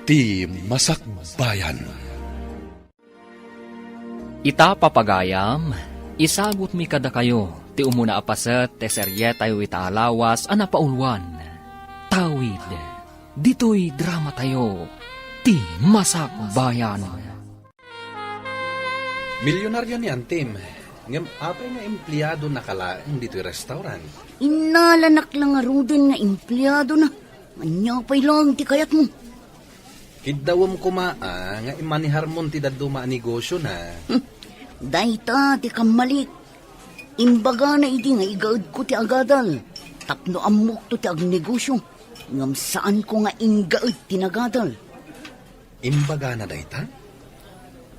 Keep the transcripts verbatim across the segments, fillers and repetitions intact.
Ti Masakbayan. Ita, papagayam, isagutmi kadakayo ti umuna a paset ti serietayo ita a lawas a napauluan. Tawid, ditoy dramatayo, Ti Masakbayan. Milyonaryo ni Antim, ngem apay nga empleadona ka laeng ditoy restaurant? Innalanak la ngaruden nga empleadona. Ania pay laeng ti kayatmo? Kiddawem koma a nga imaneharmon ti dadduma a negosiona. Hmm. Dayta ti kammalik. Imbagana idi nga igaedko ti agadal tapno ammokto ti agnegosio, ngem saanko nga inggaed ti nagadal. Imbagana dayta?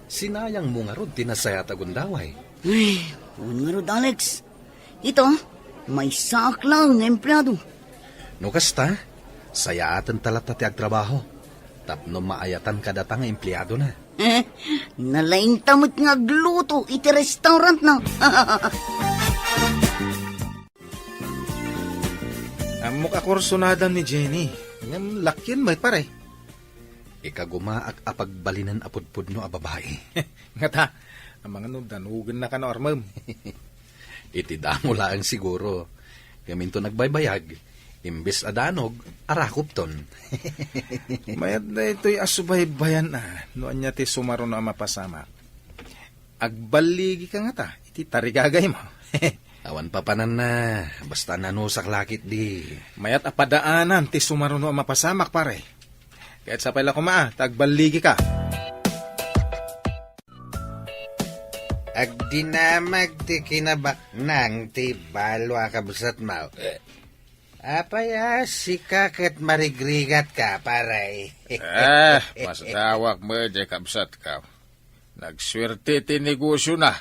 Sinayangmo ngarud ti nasayaat a gundaway. Ay, wen ngarud, Alex. Ita, maysaak laeng nga empleado. No kasta, sayaatenta latta ti agtrabaho tapno maayatan kadata nga empleadona. Eh, nalaingta met nga agluto iti restaurantna. Ammok a kursunadam ni Jenny. Ngem lakyen met, pare. Ikagumaak a pagbalinen a pudpudno a babai. Ngata, amangan no danogennaka no armem. Iti damo laeng siguro. Ngem inton agbaybayag, imbes a danog, arakopton. Mayat daytoy a subaybayan a, no ania ti sumaruno a mapasamak. Agballigika ngata iti tarigagaymo. Awan papananna, basta nanusak la ketdi. Mayat a padaanan ti sumaruno a mapasamak, pare. Ket sapay la koma a ta agballigika. Agdinamag ti kinabaknang ti balo a kabsatmo. Eh. Apay a sika ket marigrigatka, pare? Eh, masdawak met diay kabsatka. Nagsuerte ti negosiona.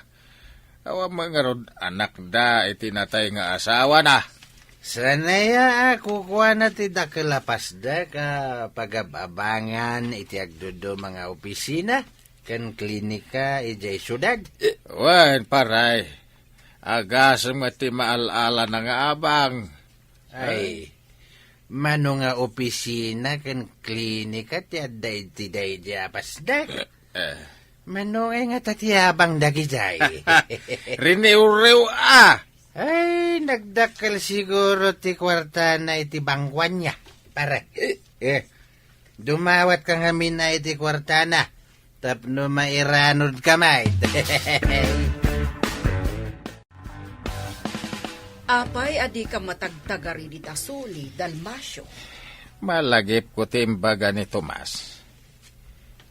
Awan met ngarud anakda iti natay nga asawana. Saan aya a kukuana ti dakkel a pasdek a pagab-abangan iti agduduma nga opisina ken klinika idiay siudad? Eh, wen, pare. Agasem met ti maal-alana nga abang. Ay, mano nga opisina ken klinika ti adda iti daydi a pasdek? Eh. Mano ngay ngata ti abang dagidiay? Riniwriw a! Ay, nagdakkel siguro ti kuartana iti bangkoanna, pare. Eh, dumawatka ngamin a iti kuartana tapno mairanodka met. Apay a dika matagtagari dita suli, Dalmacio? Malagipko ti imbaga ni Tomas.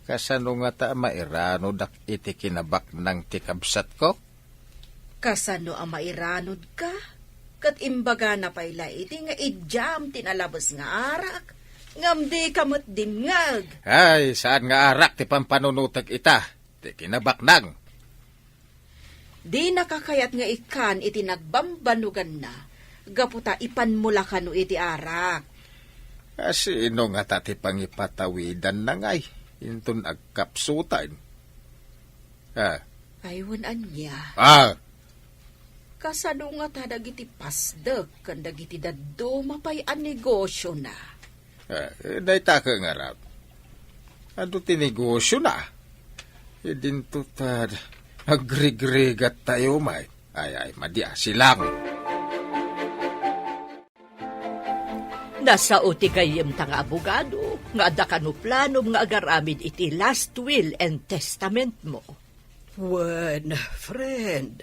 Kasano ngata a mairanodak iti kinabaknang ti kabsatko? Kasano a mairanodka? Ket imbagana pay la idi nga idiam ti nalabes nga arak, ngem dika met dimngeg. Ay, saan nga arak ti pampanunotek ita, ti kinabaknang. Dinaka kayat nga ikkan iti nagbambanuganna, gapu ta ipanmo la kano iti arak. A, sino ngata ti pangipatawidanna ngay inton agkapsutan? Ah. Ay, wen ania? Ah! Kasano ngata dagiti pasdek ken dagiti dadduma pay a negosiona? Eh, dayta ket ngarud. Adu ti negosiona. Idinto ta agrigrigat tayo, may. Ay, ay, madi a, silang. Nasao ti gayyemta nga abogado, nga adda kano planom nga agaramid iti last will and testament mo. Wen, friend,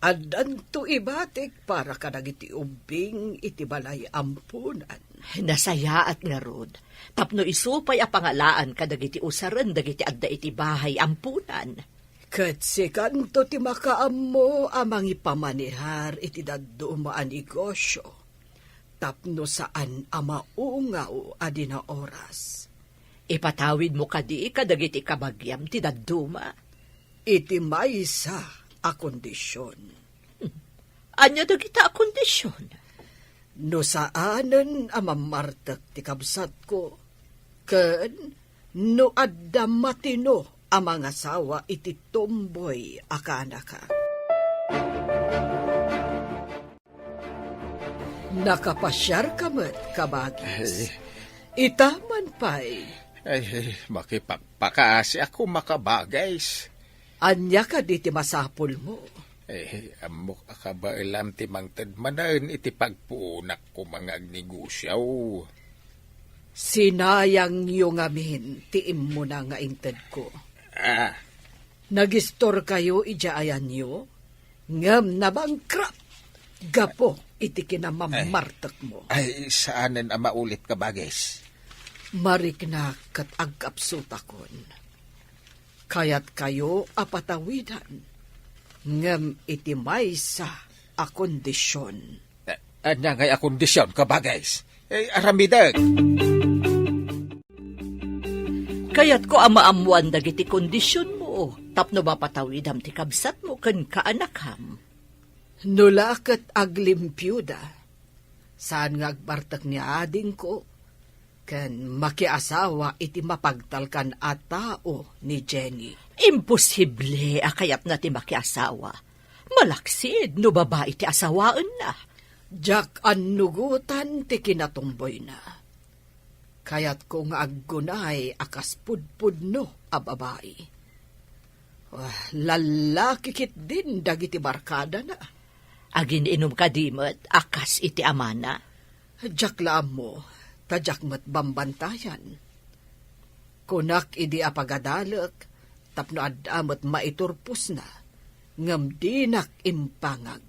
addanto ibatik para kadagiti ubbing iti balay ampunan. Nasayaat ngarud, tapno isu pay a pangalaan kadagiti usaren dagiti adda iti bahay ampunan. Ket sikanto ti makaammo a mangipamanehar iti dadduma a negosio, tapno saan a maungaw a di naoras. Ipatawidmo kadi kadagiti kabagiam ti dadduma? Iti maysa a kondision. Ania dagita a kondision? No saanen a mammartek ti kabsatko, ken no adda matino a mangasawa iti tomboy a kanaka. Nakapasiarka met, kabagis. Ay. Ita man pay, Ay, makipakpakaasiak koma, Kabages. Ania kadi ti masapulmo? Eh, ammok a kabaelam ti mangted manen iti pagpuonak koma nga agnegosio. Sinayangyo ngamin ti immuna nga intedko. Ah. Nagistorkayo idiay ayanyo, ngem nabankrupt gapu iti kinamammartekmo. Ay, saanen a maulit, Kabages. Mariknak ket agkapsutakon. Kayatkayo a patawidan, ngem iti maysa a kondision. A-, ania ngay a kondision, Kabages? Eh, aramidek. Kayatko a maammoan dagiti kondisionmo tapno mapatawidam ti kabsatmo ken kaanakam. No la ket aglimpioda, saan nga agbartek ni adingko ken makiasawa iti mapagtalkan a tao ni Jenny. Imposible a kayatna ti makiasawa. Malaksid no babai ti asawaenna. Diak annugotan ti kinatumboyna. Kayatko nga aggunay a kas pudpudno a babai. Ah, lallaki ketdin dagiti barkadana. Agin-inum kadi met a kas iti amana? Diak la ammo, ta diak met bambantayan. Kunak idi a pagadalek tapno adda met maiturposna, ngem dinak impangag.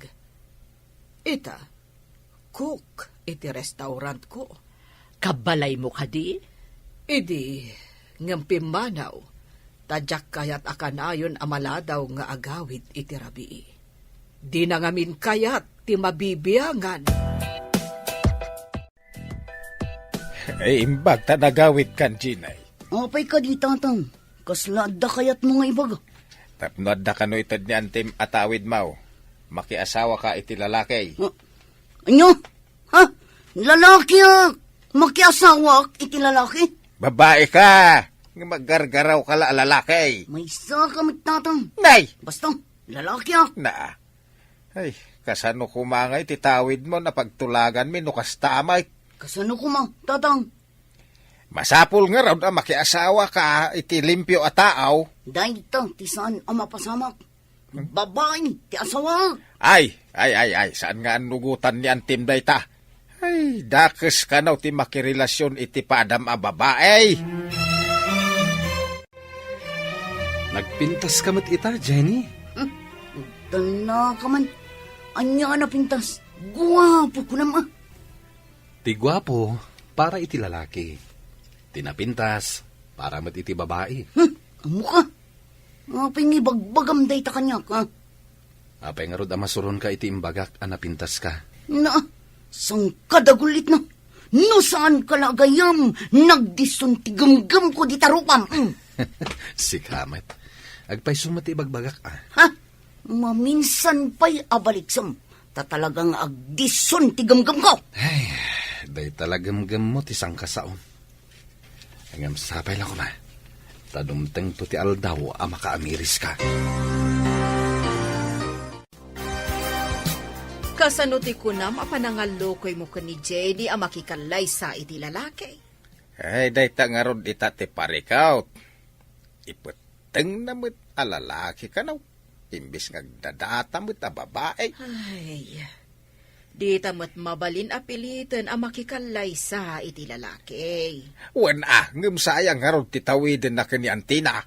Ita, cook iti restaurantko. Kabbalaymo kadi? Idi, ngem pimmanaw, ta diak kayat a kanayon a maladaw nga agawid iti rabii. Dina ngamin kayat ti mabibiangan. Ay, imbag ta nagawidkan, Jenny. Apay kadi, Tatang? Kasla adda kayatmo nga ibaga? Tapno adda kano ited ni antim a tawidmo, makiasawaka iti lalaki. Ah, ania? Ha? Lalaki a makiasawak iti lalaki? Babai ka! Nga maggargaraw ka la a lalaki. Maysa ka met, Tatang. Nay! Basta, lalaki a. Na. Ay, kasano koma nga iti tawidmo a pagtulaganmi no kasta met? Kasano koma, Tatang? Masapul ngarud a makiasawaka iti limpio a tao. Dayta ti saan a mapasamak. Babai ti asawa. Ay, ay, ay, ay, saan nga annugotan ni antim dayta? Ay, dakes kano ti makirelasion iti padam a babai. Nagpintas ka met ita, Jenny? Hmm, dala ka man. Ania a napintas? Guapo kunam a. Ti guapo para iti lalaki. Ti napintas para met iti babai. Hmm, ammo ka. Apay nga ibagbagam dayta kaniak, ha? Apay ngarud a masuronka iti imbagak a napintas ka? Na, saan ka dagulitna? No saan ka la agayam, nagdison ti gemgemko dita rupam. Mm. Sika met. Agpayso met ti ibagbagak, ah. Ha? Maminsan pay a baliksem, ta talaga nga agdison ti gemgemko. Ay, dayta la gemgemmo ti sangkasaom. Ngem sapay la koma, ta dumtengto ti aldaw a makaamiriska. Kasano ti kunam a panangallukoymo ken ni Jenny a makikallaysa iti lalaki? Ay, dayta ngarud ita ti parikut. Ipettengna met a lalaki kano, imbes nga agdadata met a babai. Ay, dita met mabalin a piliten a makikallaysa iti lalaki. Wen a, ngem sayang ngarud ti tawidenna ken ni antina.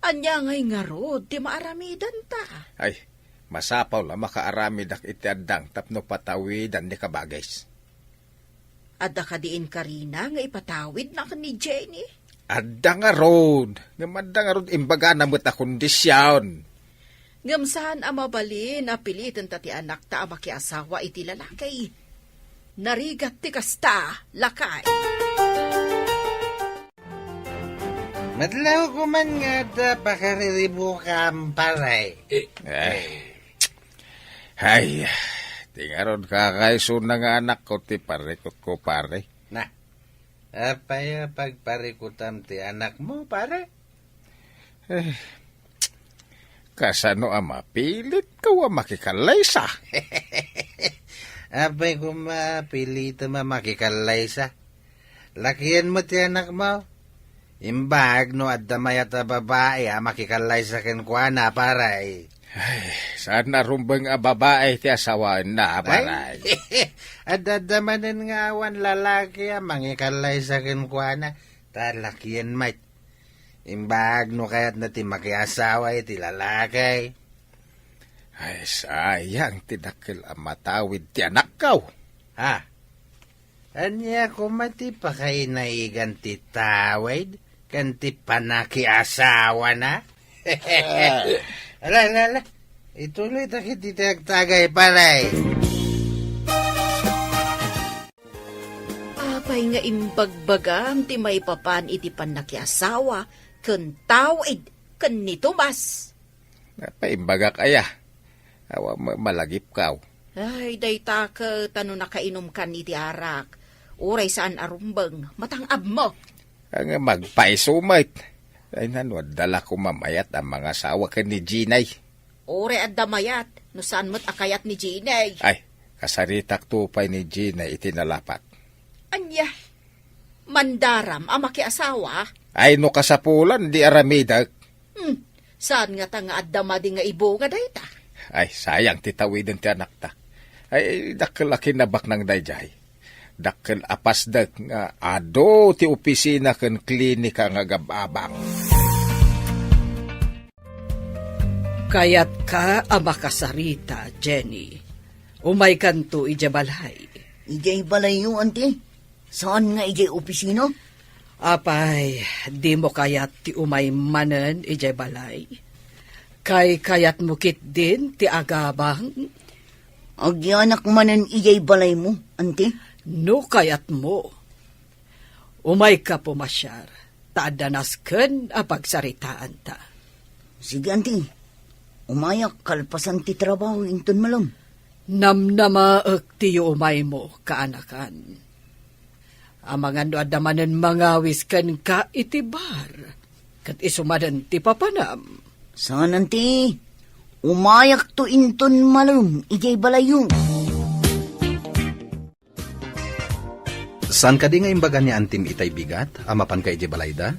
Ania ngay ngarud ti maaramidenta? Ay, masapul a makaaramidak iti addang tapno patawidan ni Kabages. Adda kadi inkarina nga ipatawidna ken ni Jenny? Adda ngarud, ngem adda ngarud imbagana met a kondision. Ngem saan a mabalin a pilitenta ti anakta a makiasawa iti lalaki. Narigat ti kasta, lakay. Madlaw koma nga adda pakariribukam, pare. Eh, eh. Ay, ti ngarud kakaisuna nga anakko ti parikutko, pare. Na, apay a pagparikutam ti anakmo, pare? Eh, kasano a mapilitko a makikallaysa? Apay koma a pilitem a makikallaysa? Lakienmo ti anakmo, Imbag no adda mayat a babai a makikallaysa kenkuana, pare. Ay, saan a rumbeng a babai ti asawaenna, pare. Ay, adda, adda manen nga awan lalaki a mangikallaysa kenkuana, ta lakien met. Imbag no kayatna ti makiasawa iti lalaki. Ay, sayang ti dakkel a matawid ti anakko. Ha? Ania koma ti pakainaigan ti tawid ken ti panakiasawana? Ala, ala, ala. Ituloy ta ket iti agtagay, pare. Apay nga imbagbagam ti maipapan iti pannakiasawa ken tawid ken ni Tomas? Apay imbagak aya? Awan met malagipkaw. Ay, dayta ket no nakainumkan iti arak, uray saan a rumbeng, matang-abmo. Nga magpaiso met. Ay, nano, adda la koma mayat a mangasawa ken ni Jenny. Uray adda mayat, no saan met a kayat ni Jenny. Ay, kasaritakto pay ni Jenny iti nalapat. Ania? Mandaram a makiasawa? Ay, no kasapulan, di aramidek. Hmm, saan ngata nga adda madi nga ibunga dayta? Ay, sayang ti tawiden ti anakta. Ay, dakkel a kinabaknang daydiay. Dakkel a pasdek nga adu ti opisina ken klinika nga agab-abang. Kayatka a makasarita, Jenny. Umaykanto idiay balay. Idiay balayyo, anti? Saan nga idiay opisina? Apay, dimo kayat ti umay manen idiay balay? Kaykayatmo ketdin ti agabang? Agyanak manen idiay balaymo, anti? No kayatmo. Umayka pumasiar, ta adda nasken a pagsaritaanta. Sige, anti. Umayak kalpasan ti trabaho inton malem. Namnamaek ti yuumaymo, kaanakan. Amangan no adda manen mangawis kenka iti bar, ket isu manen ti papanam. Saan, anti. Umayakto inton malem idiay balayyo. Saan kadi nga imbaga ni Antim itay bigat a mapanka idiay balayda?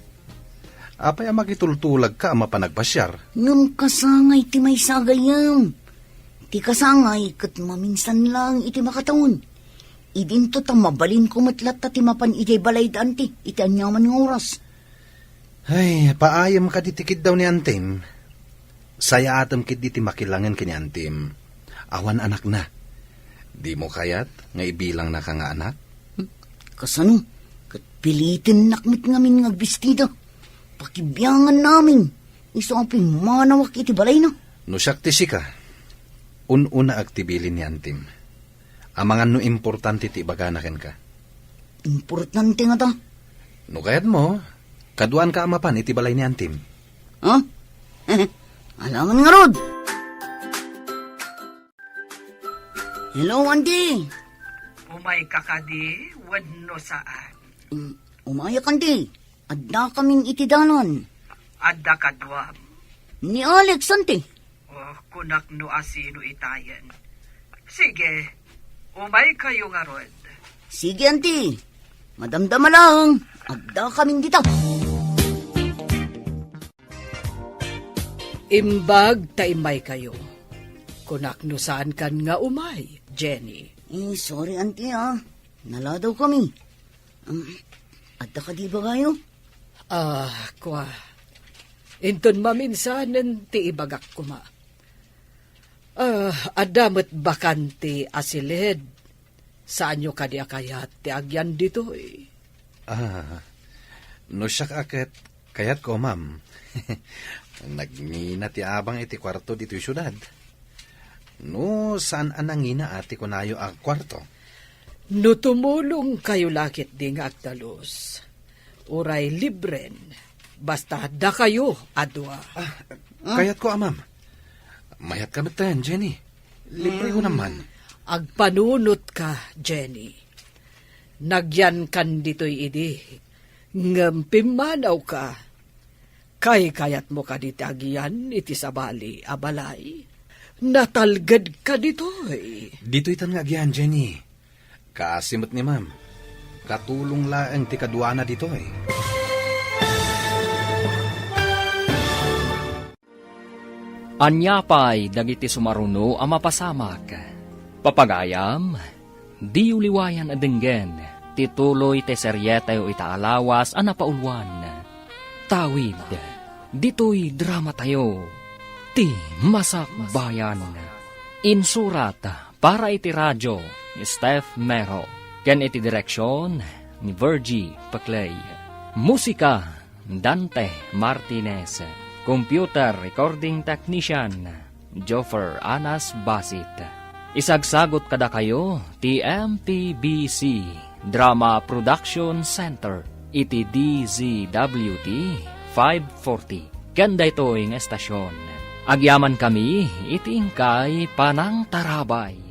Apay a makitultulagka a mapan agpasiar? Ngem kasangay ti maysa a gayyem. Ti kasangay ket maminsan laeng iti makataon. Idinto ta mabalinko met latta ti mapan idiay balayda, anti, iti aniaman nga oras. Ay, paayem kadi ti kiddaw ni Antim. Sayaatem ketdi ti makilangen ken ni Antim. Awan anakna. Dimo kayat nga ibilangnaka nga anak? Hmm, kasano? Ket pilitennak met ngamin nga agbestida. Pakibianganna amin. Isu a pimmanawak iti balayna. No siak ti sika, un-unaek ti bilin ni Antim. Amangan no importante ti ibagana kenka. Importante ngata? No kayatmo, kaduaanka a mapan iti balay ni Antim. Ha? Alangan ngarud! Hello, Anti! Umayka kadi wenno saan? Mm, umayak, Anti. Addakamin iti dalan. Adda kaduam? Ni Alex, Anti. Oh, kunak no asino itayen. Sige, umaykayo ngarud. Sige, Anti. Madamdama laeng, addakamin dita. Imbag ta immaykayo. Kunak no saankan nga umay, Jenny. Eh, sorry, Anti, ah. Naladawkami. Um, adda kadi ibagayo? Ah, kua. Inton maminsanen ti ibagak koma. Ah, adda met bakante a siled. Saanyo kadi a kayat ti agyan ditoy? Ah, no siak a ket kayatko, ma'am. Nagngina ti abang iti kuarto ditoy siudad. No saan a nangina a ti kunayo a kuarto? No tumulongkayo la ketdi nga agtalus, uray libren, basta dakayo a dua. Ah, kayatko a, ma'am. Mayatka metten, Jenny. Libre ko naman. Agpanunotka, Jenny. Nagyankan ditoy idi, ngem pimmanawka. Kaykayatmo kadi ti agyan iti sabali a balay? Natalgedka ditoy. Ditoytan nga agyan, Jenny. Kaasi met ni ma'am. Katulong laeng ti kaduana ditoy. Ania pay dagiti sumaruno a mapasamak? Papagayam, diyo liwayan a denggen ti tuloy ti serietayo ita a lawas a napauluan. Tawid, ditoy dramatayo, ti Masakbayan. Insurat para iti radio ni Steph Mero, ken iti direksyon ni Virgie Paclay. Musika, Dante Martinez. Computer recording technician, Joffer Anas Basit. Isagsagot kadakayo ti M P B C Drama Production Center iti D Z W T five forty. Ken daytoy nga estasyon, agyamankami iti inkay panangtarabay.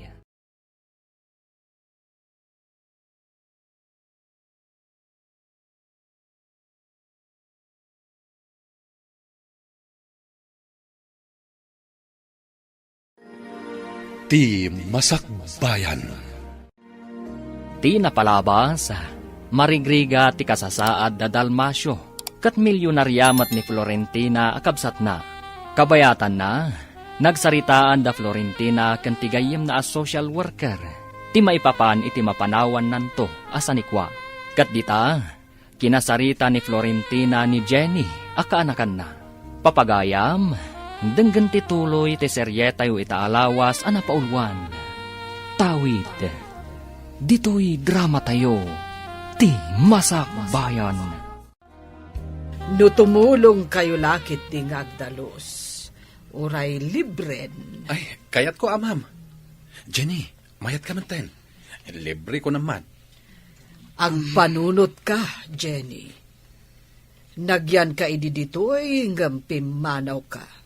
Ti Masakbayan. Ti napalabas, marigrigat ti kasasaad da Dalmacio, ket milionaria met ni Florentina a kabsatna. Kabayatanna, nagsaritaan da Florentina ken ti gayyemna a social worker, ti maipapan iti mapanawannanto a sanikua. Ket dita, kinasarita ni Florentina ni Jenny a kaanakanna. Papagayam, denggen ti tuloy ti serietayo ita a lawas a napauluan. Tawid, ditoy dramatayo, ti Masakbayan. No tumulongkayo la ketdi nga agdalus, uray libren. Ay, kayatko, amam. Jenny, mayat ka metten. Libre ko naman. Agpanunotka, Jenny. Nagyanka idi ditoy ngem pimmanawka.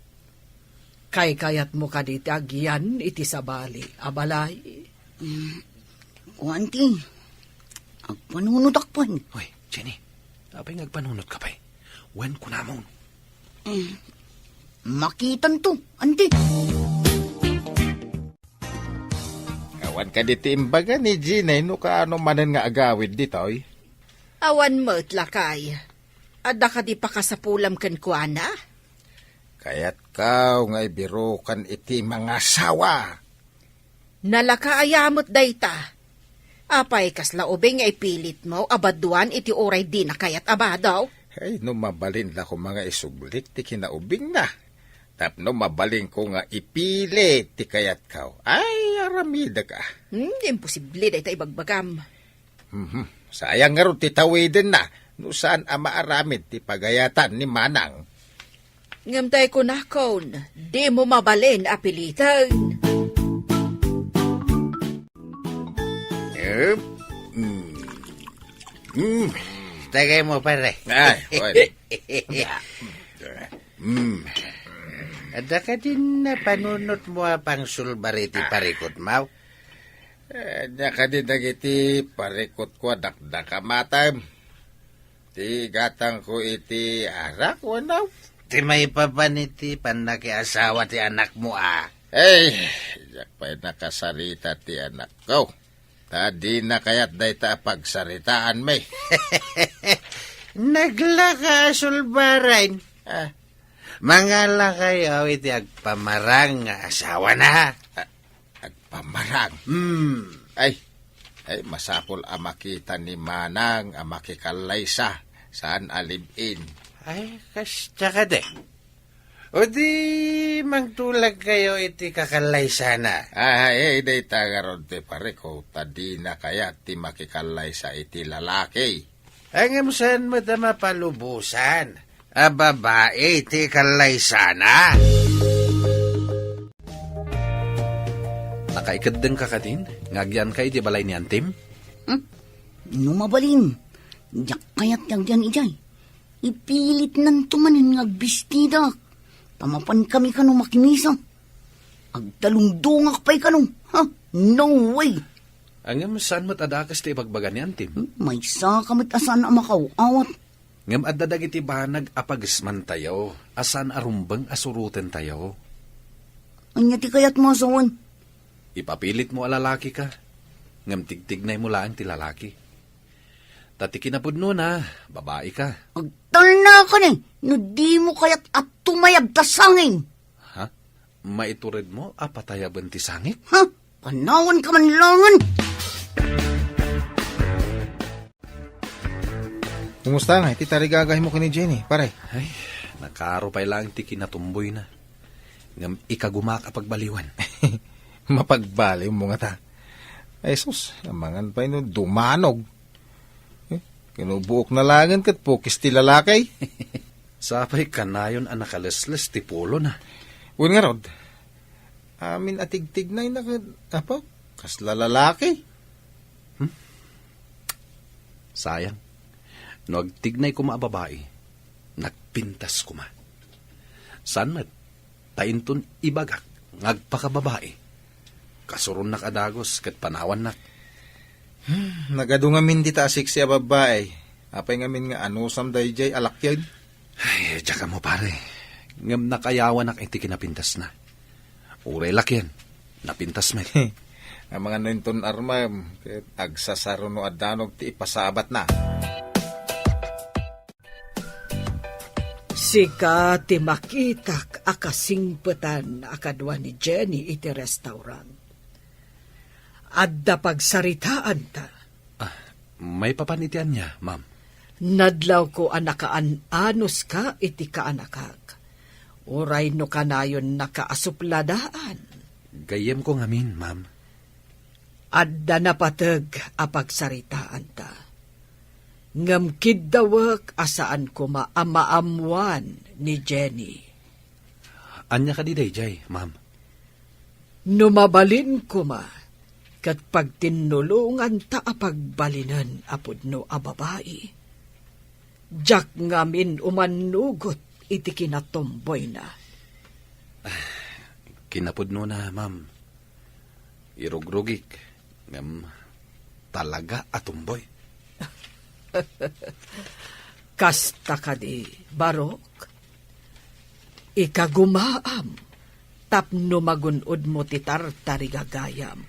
Kaykayatmo kadi ti agyan iti sabali a balay? Mm, kuan ti, agpanunotak pay. Hoy, Jenny, apay nga agpanunotka pay? Wen kunamon. Mm, makitanto, anti. Awan kadi ti imbaga ni Jenny no kaano manen nga agawid ditoy? Awan met, lakay. Adda kadi pakasapulam kenkuana? Kayatko nga ibirukan iti mangasawa. Nalaka aya met dayta. Apay kasla ubing nga ipilitmo a baduan iti uray dina kayat a bado? Ay, no mabalin la koma nga isublik ti kinaubingna. Tapno mabalinko nga ipilit ti kayatko. Ay, aramidek a. Hmm, imposible dayta ibagbagam. Mhm. Sayang ngarud ti tawidenna no saan a maaramid ti pagayatan ni Manang. Ngem tay kunakon, dimo mabalin a piliten. Eh, mm. Mm. Tagay mo, pare. Ay, oy. Mm. Adda kadin napanunotmo a pangsulbar iti parikutmo? Eh, adda kadi dagiti parikutko a dakdakamatem. Ti gatangko iti arak, wenno? Ti maipapan iti pannakiasawa ti anakmo a. Ay, diak pay nakasarita ti anakko. Ta dina kayat dayta a pagsaritaanmi. Naglaka a sulbaren. Ah. Mangalakayo iti agpamarang nga asawana. Ah, agpamarang? Hmm. Ay, ay, masapul a makita ni Manang a makikallaysa, saan a live-in. Ay, kasta kadi. O di mangtulagkayo iti kakallaysana. Ay, dayta ngarud ti parikut ta dina kayat ti makikallaysa iti lalaki. Ngem saan met a mapalubosan a babai ti kallaysana? Nakaikeddengka kadin nga agyanka iti balay ni Antim? Hmm? No mabalin, diak kayat ti agyan idiay. Ipilitnanto manen nga agbistidak. Ta mapankami kano makimisa. Agdalungdongak pay kano. Ha? No way! Ngem saan met a dakes ti ibagbaga ni Antim? Hmm, maysaka met a saan a makaw-awat. Ngem adda dagiti banag a pagesmantayo a saan a rumbeng a surotentayo. Ania ti kayatmo a sawen? Ipapilitmo a lalaki ka, ngem tigtignaymo laeng ti lalaki. Ta ti kinapudnona, babai ka. Agtalnakani no dimo kayat a tumayab ta sangin. Ha? Maituredmo a patayaben ti sangik? Ha? Panawanka man langen! Kumusta nga iti tarigagaymo ken ni Jenny, pare? Ay, nakaaro pay laeng ti kinatumboyna. Ngem ikagumaak a pagbaliwen. Mapagbaliwmo ngata. Ay, sus, amangan pay no dumanog. Eh, kinubuok na langen ket pukis ti lalaki. Sapay kanayon a nakalesles ti pulona. Wen ngarud, amin a tigtignayna ket, apo, kasla lalaki. Hmm? Sayang. No agtignay koma a babai, nagpintas koma. Saan met, ta inton ibagak nga agpakababai, kasuronnak a dagus ket panawannak. Hmm, nagadu ngamin dita a sexy a babai. Apay ngamin nga anusam daydiay a lakian? Ay, diak ammo, pare. Ngem nakayawanak iti kinapintasna. Uray lakian, napintas met. Amangan no inton armam, ket agsasaruno a danog ti ipasabatna. Sika ti makitak a kasingpetan a kadua ni Jenny iti restaurant. Adda pagsaritaanta. Ah, maipapan iti ania, ma'am? Nadlawko a nakaan-anuska iti kaanakak. Uray no kanayonnaka a supladaan. Gayyemko ngamin, ma'am. Adda napateg a pagsaritaanta. Ngem kiddawek a saan koma a maammoan ni Jenny. Ania kadi daydiay, ma'am? No mabalin koma, ket pagtinnulonganta a pagbalinen a pudno a babai, diak ngamin umannugot iti kinatumboyna. Kinapudnona, ma'am. Irugrugik, ngem talaga a tumboy. Kasta kadi, Barok? Ikagumaam tapno magun-odmo ti tartarigagayam.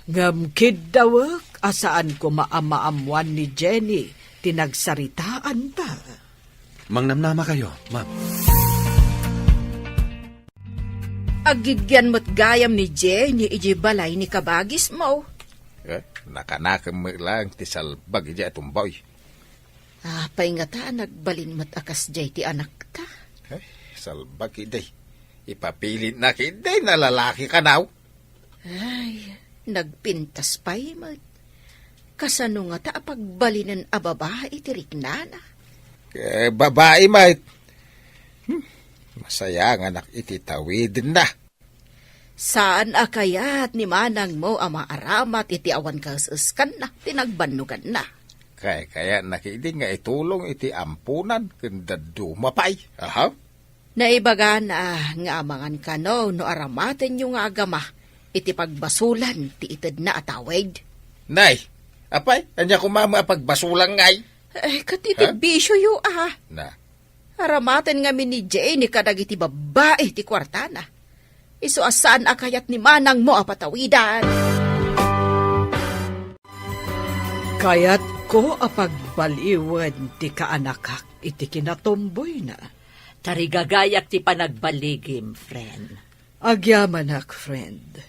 Ngem kiddawek a saan koma a maammoan ni Jenny ti nagsaritaanta. Mangnamnamakayo, ma'am. Aggigyan met gayam ni Jenny idiay balay ni kabagismo. Eh, nakanakem met laeng ti salbag idiay a tumboy. Apay ngata a nagbalin met a kasdiay ti anakta? Eh, salbag idi. Ipapilitna idi na lalaki kanaw. Ay, nagpintas pay met. Kasano ngata a pagbalinen a babai ti riknana? Eh, babai met. Hmm, masayanganak iti tawidenna. Saan a kayat ni manangmo a maaramat iti awan kaes-eskanna ti nagbannoganna? Kay-, kayatna idi nga itulong iti amponan ken dadduma pay. Aha. Naibagana nga amangan kano no aramatenyo nga agama iti pagbasolan ti itedna a tawid. Nay, apay, ania koma met a pagbasolan ngay? Eh, ket iti Ha? bisioyo, ah. Na. Aramaten ngamin ni Jenny kadagiti babbai ti kuartana. Isu a saan a kayat ni manangmo a patawidan. Kayatko a pagbaliwen ti kaanakak iti kinatumboyna. Tarigagayak ti panagbaligim, friend. Agyamanak, friend.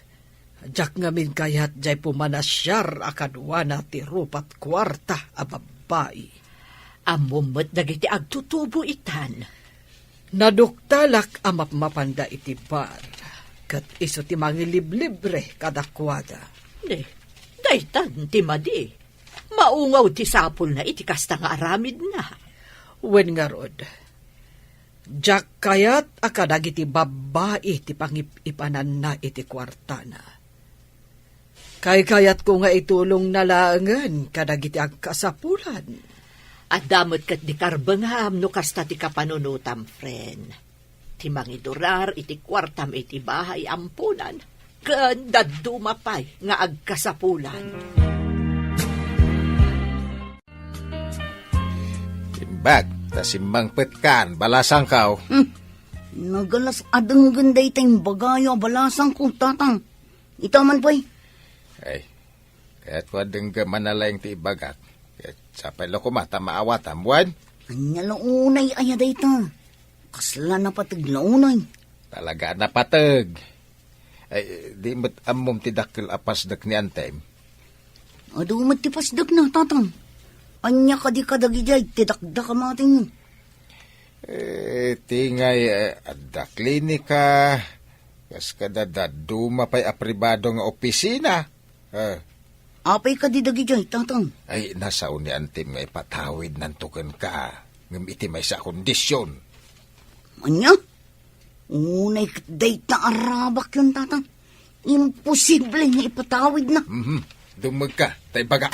Diak ngamin kayat diay pumanasiar a kaduana ti rupat kuarta a babbai. Ammom met dagiti agtutubo itan. Naduktalak a mapmapanda iti bar, ket isu ti mangiliblibre kadakuada. Ni, daytan ti madi. Maungaw ti sapulna iti kasta nga aramidna. Wen ngarud, diak kayat a kadagiti babbai ti pangip-ipananna iti kuartana. Kaykayatko nga itulongna laengen kadagiti agkasapulan. Adda met ket di karbengam no kasta ti kapanunotam, friend. Ti mangidurar iti kuartam iti bahay amponan, ken dadduma pay nga agkasapulan. Imbag, ta simmangpetkan, balasangko. Hmm. Nagalas a denggen dayta imbagayo a balasangko, tatang. Ita man pay. Ay, kayatko a denggem a nalaing ti ibagak. Ket sapay la koma ta maawatam, wen? Ania la unay aya dayta? Kasla napateg la unay? Talaga a napateg. Ay, di met ammom ti dakkel a pasdek ni Antem? Adu met ti pasdekna, Tatang. Ania kadi kadagidiay ti dakdak a matingmo? Eh, ti ngay, eh, adda klinika, kas kada dadduma pay a pribado nga opisina. Eh. Apay kadi dagidiay, Tatang? Ay, nasao ni Antem nga ipatawidnanto kenka, ngem iti maysa a kondisyon. Ania? Unay ket dayta a rabakyon, Tatang. Imposible nga ipatawidna. Mhm. Dummegka, ta ibaga.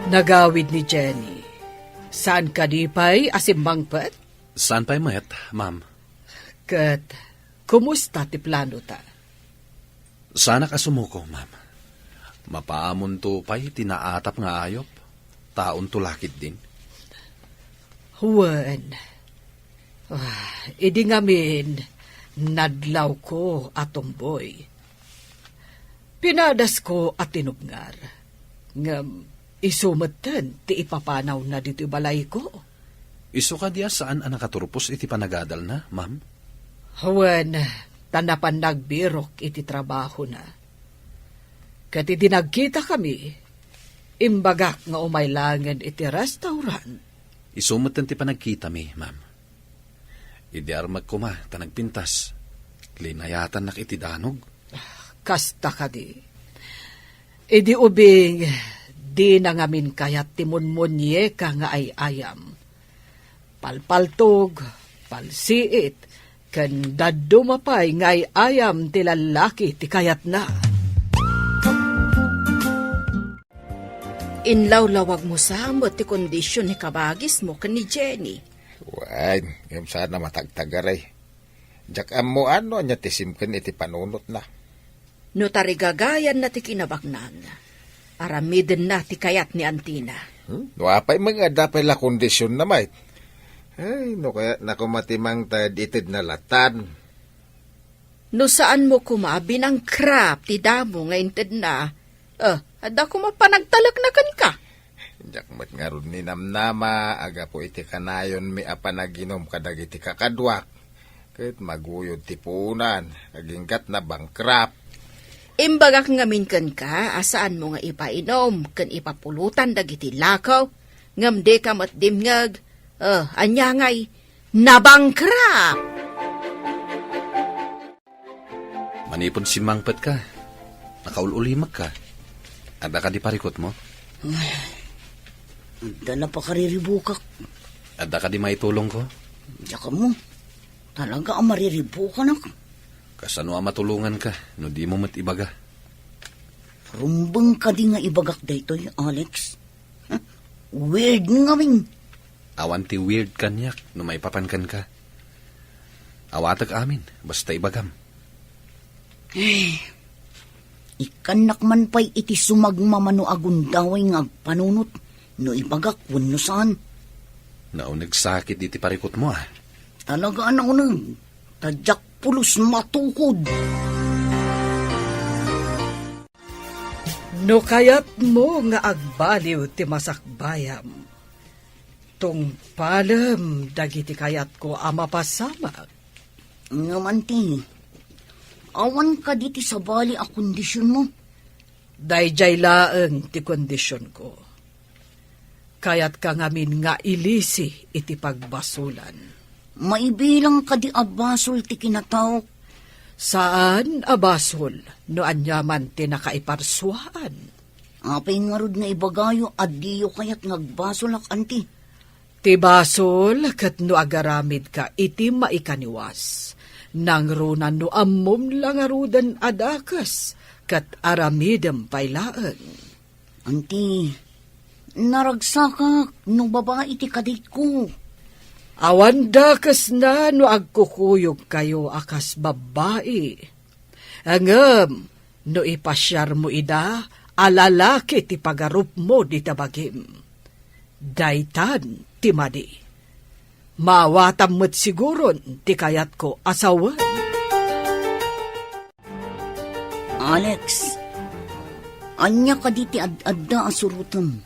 Nagawid ni Jenny. Saan kadi pay a simmangpet? Saan pay met, ma'am? Ket, kumusta ti planota? Saanak a sumuko, ma'am. Mapaamonto pay ti naatap nga ayup. Taonto la ketdin. Wen. Ah, idi ngamin, nadlawko a tumboy. Pinadasko a tinubngar. Ngem isu metten ti ipapanawna ditoy balayko. Isu kadi a saan a nakaturpos iti panagadalna, ma'am? Wen, ta napan nagbirok iti trabahona. Ket idi nagkitakami, imbagak nga umay laengen iti restaurant. Isu metten ti panagkitami, ma'am. Idi armek koma ta nagpintas, linayatannak iti danog. Kasta kadi. Idi ubing, dina ngamin kayat ti munmunieka nga ay-ayam. Palpaltog, palsiit, ken dadduma pay nga ay-ayam ti lallaki ti kayatna. Inlawlawagmo sa met ti kondision ni kabagismo ken ni Jenny. Wen, ngem saan a matagtagaray. Diak ammo no ania ti simken iti panunotna. No tarigagayanna ti kinabaknang, aramidenna ti kayat ni antina. Hmm? No apay met nga adda pay la kondisionna met. Ay, no kayatna koma ti mangted itedna latan. No saanmo koma a binangkrap ti damo nga intedna, eh, adda koma panagtalekna kenka. Diak met ngarud ninamnama a gapu iti kanayonmi a panaginum kadagiti kakaduak, ket maguyod ti puonan, agingga't nabangkrap. Imbagak ngamin kenka a saanmo nga ipainom ken ipapulutan dagiti lako, ngem dika met dimngeg. Eh, ania ngay, nabangkrap! Manipud simmangpetka, nakaul-ulimekka. Adda kadi parikutmo? Ay, adda la pakariribukak. Adda kadi maitulongko? Diak ammo. Talaga a mariribukanak. Kasano a matulonganka no dimo met ibaga? Rumbeng kadi nga ibagak daytoy, Alex? Weird ngamin. Awan ti weird kaniak no maipapan kenka. Awatek amin, basta ibagam. Eh, ikkannak man pay iti sumagmamano a gundaway nga agpanunot no ibagak wenno saan. Naunegsakit iti parikutmo, ah. Talaga a nauneg, ta diak pulos matukod. No kayatmo nga agbaliw ti masakbayam, tungpalem dagiti kayatko a mapasamak. Ngem anti, awan kadi ti sabali a kondisionmo? Daydiay laeng ti kondisionko. Kayatka ngamin nga ilisi iti pagbasolan. Maibilang kadi a basol ti kinataok? Saan a basol no aniaman ti nakaiparsuaan. Apay ngarud nga ibagayo a diyo kayat nga agbasolak, anti? Ti basol ket no agaramidka iti maikaniwas. Nangruna no ammom la ngaruden a dakes ket aramidem pay laeng. Anti, naragsakak no babai ti kaditko. Awan dakesna no agkukuyogkayo a kas babbai. Ngem no ipasiarmo ida a lalaki ti pagarupmo dita bagim, daytan ti madi. Maawatam met siguron ti kayatko a sawen. Alex, ania kadi ti ad-adda a surotem?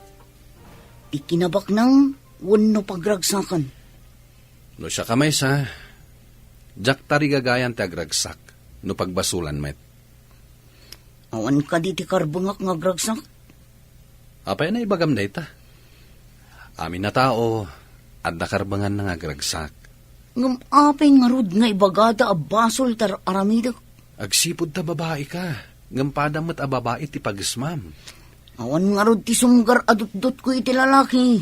Ti kinabaknang wenno pagragsakan? No siak a maysa, diak tarigagayan ti agragsak no pagbasolan met. Awan kadi ti karbengak nga agragsak? Apay a naibagam dayta? Amin a tao, adda karbenganna nga agragsak. Ngem apay ngarud nga ibagada a basol ti ar-aramidek? Agsipud ta babaika, ngem padam met a babai ti pagesmam. Awan ngarud ti sunggar a dutdotko iti lalaki.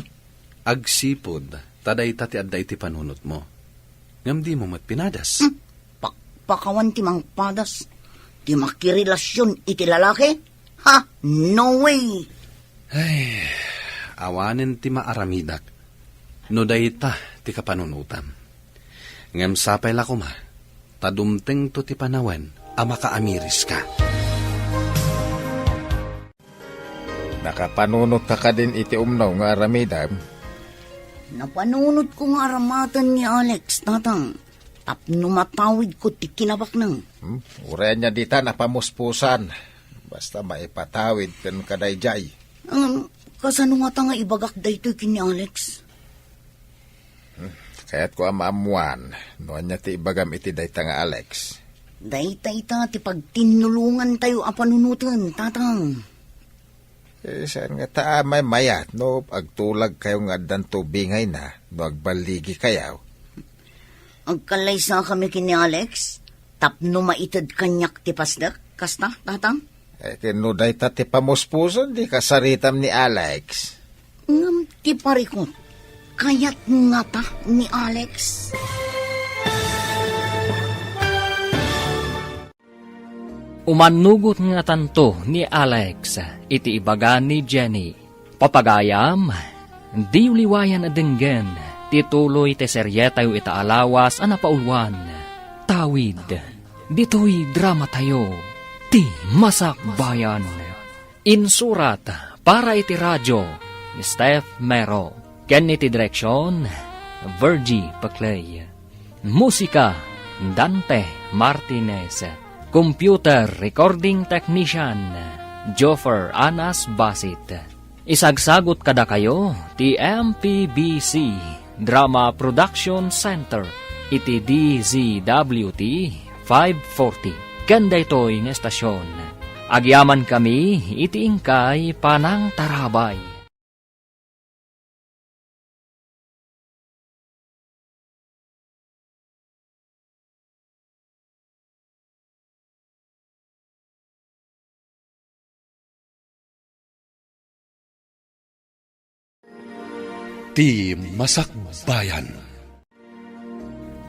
Agsipud ta dayta ti adda iti panunotmo. Ngem dimo met pinadas. Hmm, pakpakawan ti mangpadas. Ti makirelasion iti lalaki? Ha? No way! Ay, awanen ti maaramidak no dayta ti kapanunotam. Ngem sapay la koma ta dumtengto ti panawen a makaamiriska. Nakapanunotka kadin iti umno nga aramidem? Napanunotko nga aramaten ni Alex, Tatang, tapno matawidko ti kinabaknang. Hmm? Uray ania dita napamuspusan. Basta maipatawid kenka daydiay. Ngem, kasano ngata nga ibagak daytoy ken ni Alex? Hmm, kayatko a maammuan no ania ti ibagam iti dayta nga Alex. Dayta ita ti pagtinnulongantayo a panunoten, Tatang. Eh, saan ngata a maymayat no agtulagkayo nga addan tubingayna no agballigikayo? Agkallaysakami ken ni Alex tapno maited kaniak ti pasdek, kasta, Tatang? Eh, ken no dayta ti pamuspuson, di kasaritam ni Alex. Ngem ti parikut, kayat ngata ni Alex? Umannugot ngatanto ni Alex iti ibaga ni Jenny. Papagayam, diyo liwayan a denggen ti tuloy ti serietayo ita a lawas a napauluan. Tawid, ditoy dramatayo, Ti Masakbayan. Insurat para iti radio, Steph Mero. Ken iti direksion, Virgie Paclay. Musika, Dante Martinez. Computer recording technician, Joffer Anas Basit. Isagsagut kadakayo ti M P B C Drama Production Center iti D Z W T five forty. Ken daytoy nga estasion, agyamankami iti inkay panangtarabay. Ti Masakbayan.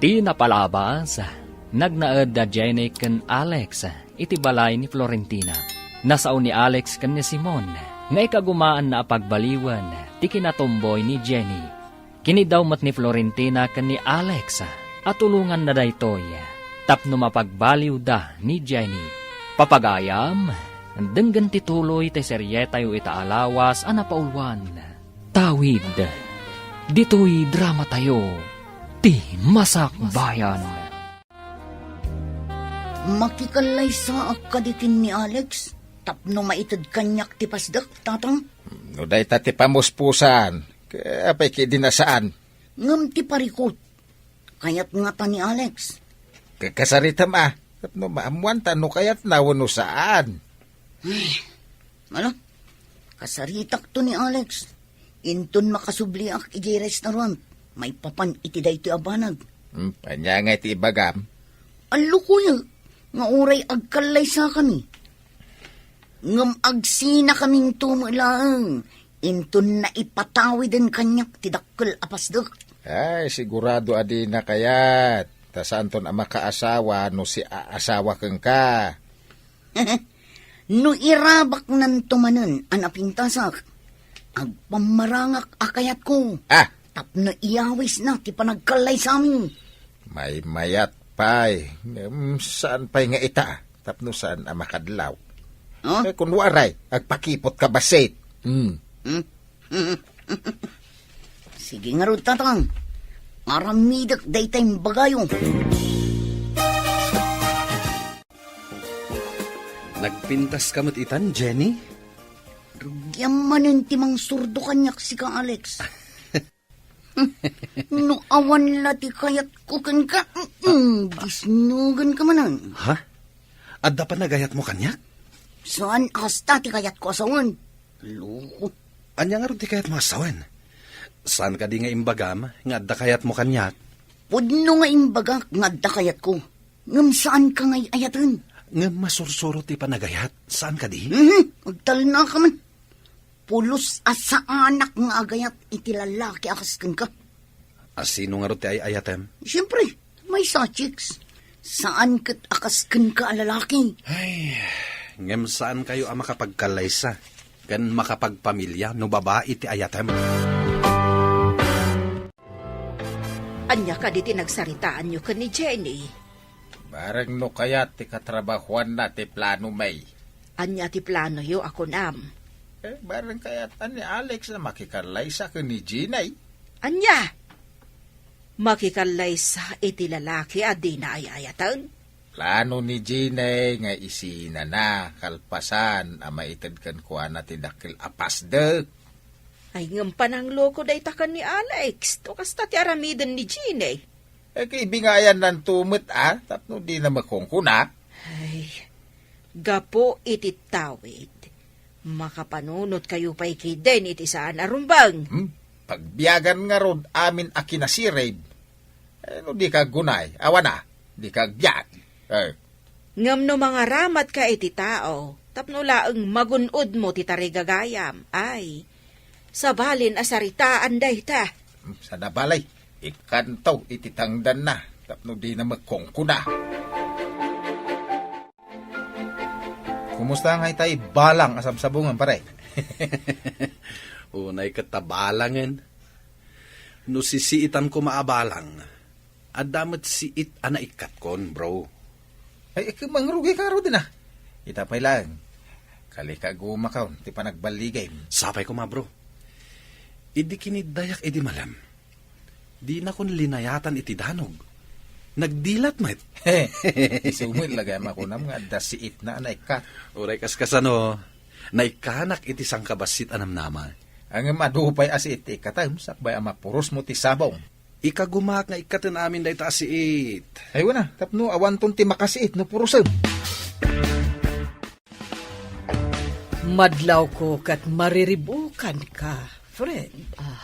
Ti napalabas, nagnaed da Jenny ken Alex iti balay ni Florentina. Nasao ni Alex ken ni Simon nga ikagumaanna a pagbaliwen ti kinatumboy ni Jenny. Kiniddaw met ni Florentina ken ni Alex a tulonganna daytoy tapno mapagbaliwda ni Jenny. Papagayam, denggen ti tuloy ti serietayo ita a lawas a napauluan. Tawid, ditoy dramatayo, Ti Masakbayan. Makikallaysaak kadi ken ni Alex tapno maited kaniak ti pasdek, Tatang? No dayta ti pamuspusan, apay ketdi a saan? Ngem ti parikut, kayat ngata ni Alex. Ka-, kasaritam a, tapno maammuanta no kayatna wenno saan. Ay, ala, kasaritakto ni Alex. Inton makasubliak idiay restaurant, maipapan iti daytoy a banag. Hmm, ania ngay ti ibagam? Allukoyo nga uray agkallaysakami. Ngem agsinakaminto met laeng inton naipatawiden kaniak ti dakkel a pasdek. Ay, sigurado a dina kayat. Ta saanton a makaasawa no siaasawa kenka. No irabaknanto manen a napintasak, agpammarangak a kayatko. Ah! Tapno iyawisna ti panagkallaysami. Maymayat pay, ngem saan pay nga ita, tapno saan a makadlaw. Huh? Eh, kun waray, agpakipotka bassit. Hmm. Hmm? Sige ngarud, Tatang. Aramidek dayta imbagayo. Nagpintaska met itan, Jenny? Rugiam manen ti mangsurdo kaniak sika, Alex. No awan la ti kayatko kenka, mm, disnugen ka manen. Ha? Adda panagayatmo kaniak? Saan a kasta ti kayatko a sawen. Loko. Ania ngarud ti kayatmo a sawen? Saan kadi nga imbagam nga adda kayatmo kaniak? Pudno nga imbagak nga adda kayatko. Ngem saan ka nga ay-ayaten. Ngem masursuro ti panagayat. Saan kadi? Mhm, agtalna ka man. Pulos a saanak nga agayat iti lalaki a kas kenka. A sino ngarud ti ay-ayatem? Siyempre, maysa a chicks. Saan ket a kas kenka a lalaki. Ay, ngem saan kayo a makapagkallaysa ken makapagpamilia no babai ti ayatem. Ania kadi ti nagsaritaanyo ken ni Jenny? Bareng no kayat ti katrabahuanna ti plano, May. Ania ti planoyo a kunam? Eh, bareng kayat ni Alex a makikallaysa ken ni Jenny. Ania? Makikallaysa iti lalaki a dina ay-ayaten? Plano ni Jenny nga isinana kalpasan a maited kenkuana ti dakkel a pasdek. Ay, ngem panangloko dayta ken ni Alex. To kasta ti aramiden ni Jenny. Eh, kaibingayan nanto met, a, tapno dina makungkuna. Ay, gapu iti tawid, makapanunot kayo pay kiden iti saan a rumbeng. Hmm? Pagbiagan ngarud amin a kinasirib. Eh, no di ka aggunay, awan a, di ka agbiag. Eh. Ngem no mangaramatka iti tao, tapno laeng magun-odmo ti tarigagayam, ay, sabalin a saritaan dayta. Hmm, sanabalay, ikkanto iti tangdanna, tapno dina makungkuna. Kumusta nga itay balang a sabsabungan, pare? Unay ket ta balangen. No sisiitan koma a balang, adda met siit a naikkatkon, bro. Ay, ikemangrugi ka rudin a. Ita pay laeng. Kalika gumakon ti panagballigim. Sapay koma, bro. Idi kiniddayak idi malem, dinakon linayatan iti danog. Nagdilat met. Isu met lagay a makunam nga adda siitna a naikkat. Uray kas kasano, naikkanak iti sangkabassit a namnama. Ngem adu pay a siit ti ikkatem, sakbay a mapurosmo ti sabong. Ikagumak nga ikkaten amin dayta a siit. Ay, wen a, tapno awanton ti makasiit no purosem. Madlawko ket mariribukanka, friend. Ah.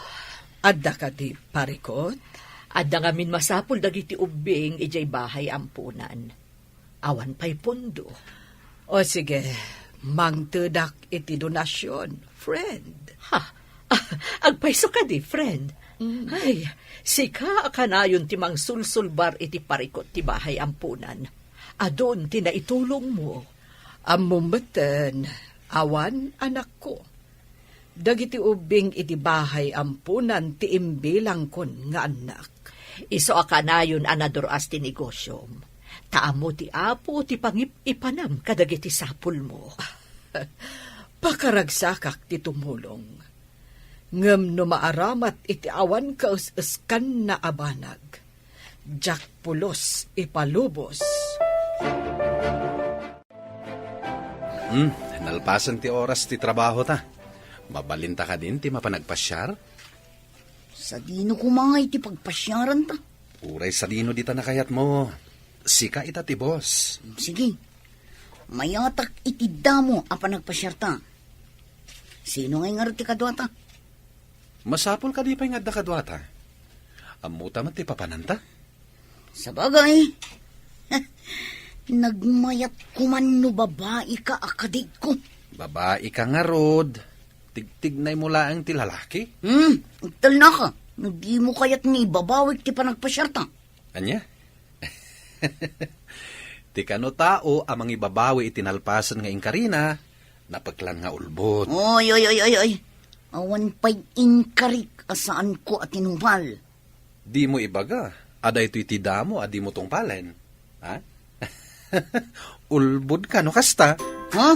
Adda kadi parikut? Adda ngamin masapul dagiti ubbing idiay bahay ampunan. Awan pay pundo. O sige, mangtedak iti donasion, friend. Ha? Agpayso kadi, friend? Mm. Ay, sika a kanayon ti mangsulsulbar iti parikut ti bahay ampunan. Adun ti naitulongmo. Ammom metten, awan, anakko. Dagiti ubbing iti bahay ampunan ti imbilangkon nga annak. Isu a kanayon a nadur-as ti negosiom, ta ammo ti Apo ti pangip-ipanam kadagiti sapulmo. Pakaragsakak ti tumulong. Ngem no maaramat iti awan kaes-eskanna a banag, diak pulos ipalubos. Hmm, nalpasen ti oras ti trabaho ta. Mabalinta kadin ti mapan agpasiar? Sadino koma iti pagpasiaranta? Uray sadino dita nakayatmo. Sika ita ti boss. Sige. Mayatak iti damo a panagpasiarta. Sino ngay ngarud ti kaduata? Masapul kadi pay nga adda kaduata. Ammota met ti papananta? Sabagay, nagmayat koman no babai ka a kadiko. Babai ka ngarud. Tigtignay mo laeng ti lalaki? Hmm, agtalna ka. No di mo kayat nga ibabawik ti panagpasiarta. Ania? Ti kano tao a mangibabawi iti nalpasen nga inkarina, napeklan nga ulbod. Oy, oy, oy, oy, oy. Awan pay inkarik a saanko a tinungpal. Dimo ibaga a daytoy ti damo a dimo tungpalen. Ha? Ulbod ka no kasta. Ha?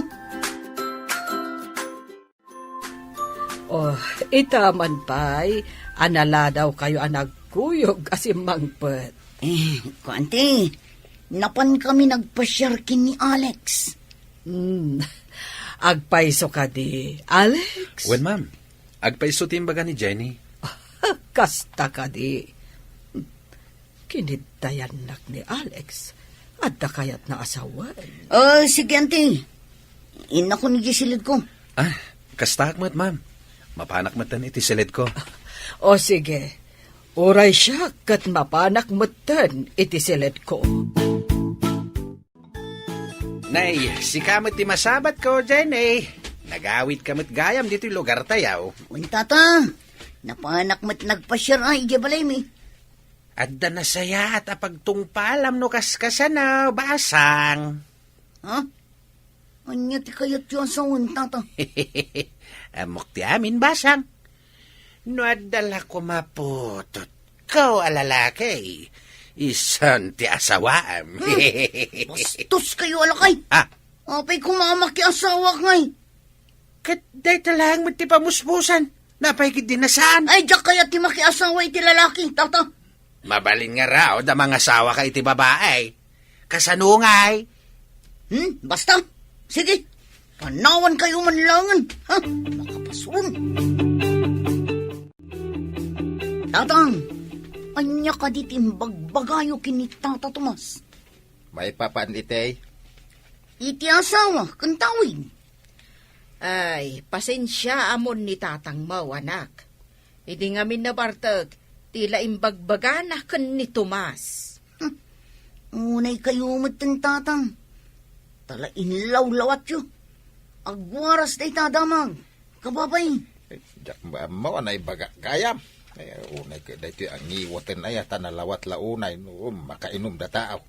Oh, ita man pay, a naladaw kayo a nagkuyog a simmangpet. Eh, kuanti, napan kami nagpasiar ken ni Alex. Hmm, agpayso kadi, Alex? Wen, ma'am. Agpayso ti imbaga ni Jenny. Kasta kadi. Kiniddayannak ni Alex. Adda kayatna a sawen. Ah, sige, anti. Innakon idiay silidko. Ah, kastaak met, ma'am. Mapanak metten iti silidko. O sige. Uray siak ket mapanak metten iti silidko. Nay, sika met ti masabatko, Jenny. Nagawidka met gayam ditoy lugartayo. Wen, tata. Napanak met nagpasiar idiay balaymi. Adda nasayaat a pagtungpalam no kaskasano, basang. Ha? Ania ti kayatyo a sawen, tata? Ammok ti amin, basang. No adda la koma putotko a lalaki, isun ti asawaam. Hmm. Bastoskayo a lakay. Ah. Apay koma a makiasawak ngay? Ket dayta laeng met ti pamuspusan. Napay ketdi a saan? Ay, diak kayat ti makiasawa iti lalaki, tata. Mabalin nga raod a mangasawaka iti babai. Kasano ngay? Hmm, basta. Sige. Panawankayo man laengen, ha? Makapasurong. Tatang, ania kadi ti imbagbagayo ken ni Tata Tomas? Maipapan iti? Iti asawa ken tawid. Ay, pasensiaamon ni tatangmo, anak. Idi ngamin nabartek, ti la imbagbagana ken ni Tomas. Hmm. Unaykayo metten, tatang. Ta la inlawlawatyo. Agwaras dayta a damag. Kababay. Eh, diak maammo a naibagak gayam. Eh, unay ket daytoy a ngiwaten aya ta nalawat la unay no makainumda tao.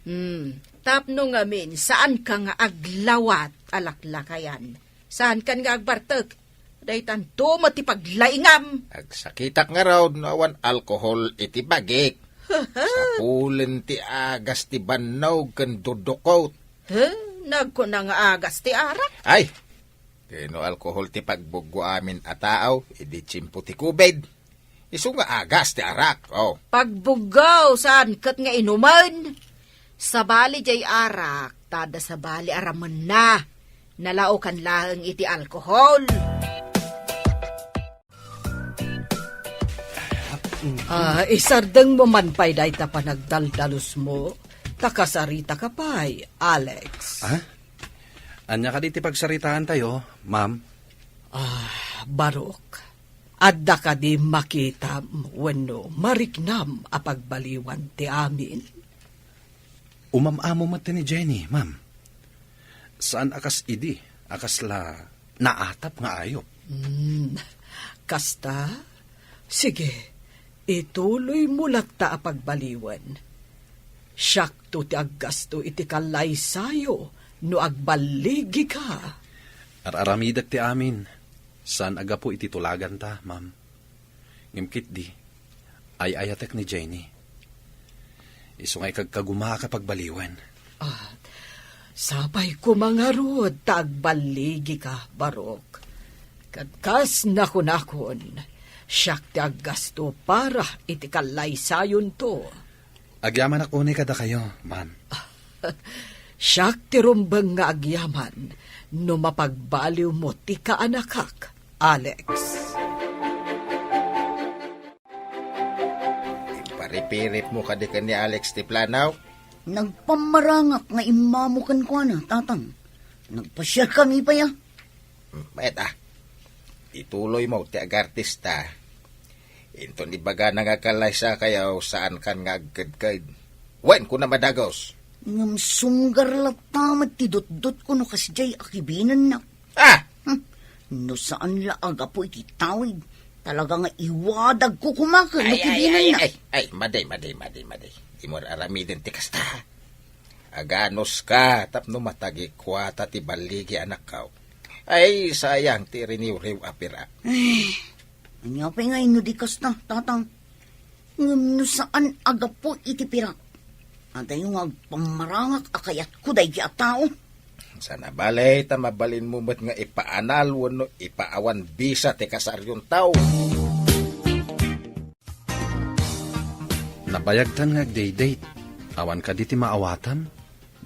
Hmm, tapno ngamin, saanka nga aglawat a laklakayan. Saankan nga agbartek. Daytanto met ti paglaingam. Agsakitak ngarud no awan alkohol iti bagik. Sapulen ti agas ti bannog ken dudukot. He, nagkuna nga agas ti arak? Ay, ti no alkohol ti pagbuggo amin a tao, idi tiempo ti covid. Isu nga agas ti arak, oh. Pagbuggo, saan ket nga inumen? Sabali jay arak, ta adda sabali a ramenna. Nalaokan laeng iti alkohol. Ah, isardengmo man pay dayta panagdaldalusmo, ta kasaritaka pay, Alex. Ah? Ania kadi ti pagsaritaantayo, ma'am? Ah, Barok, adda kadi makitam wenno mariknam a pagbaliwan ti amin? Umam-amo met ni Jenny, ma'am. Saan a kas idi a kasla naatap nga ayup. Hmm, kasta? Sige, ituloymo latta a pagbaliwen. Siakto ti aggasto iti kallaysayo no agballigika. Ar-aramidek ti amin. Saan a gapu iti tulaganta, ma'am. Ngem ketdi, ay-ayatek ni Jenny. Isu nga ikagkagumaak a pagbaliwen. Ah, sapay koma ngarud ta agballigika, Barok. Ket kas nakunakon, siak ti aggasto para iti kallaysayonto. Agyamanak unay kadakayo, ma'am. Siak ti rumbeng nga agyaman no mapagbaliwmo ti kaanakak, Alex. Imparipiripmo kadi ken ni Alex ti planaw? Nagpammarangak nga immamo kenkuana, Tatang. Nagpasiarkami pay a. Hmm, mayat a. Ituloymo ti agartista. Inton ibagana nga kallaysakayo, saankan nga agkedked. Wen, kuna madagus. Ngem sumgar latta met ti dutdotko no kasdiay a kibinennak. Ah! Hmm. No saan la a gapu iti tawid, talaga nga iwadagko koma ken no kibinennak. Ay, ay, ay, ay, madi, madi, madi, madi. Dimo aramiden ti kasta. Aganuska tapno matagikuata ti balligi anakko. Ay, sayang ti riniwriw a pirak. Ay, ania pay nga inno di kasta, Tatang? Ngem no saan a gapu iti pirak, adayo nga agpammarangak a kayatko daydi a tao. Saan a bale ta mabalinmo met nga ipaanal wenno ipaawan bisa ti kasarionto. Nabayagtan nga agdate-date. Awan kadi ti maawatan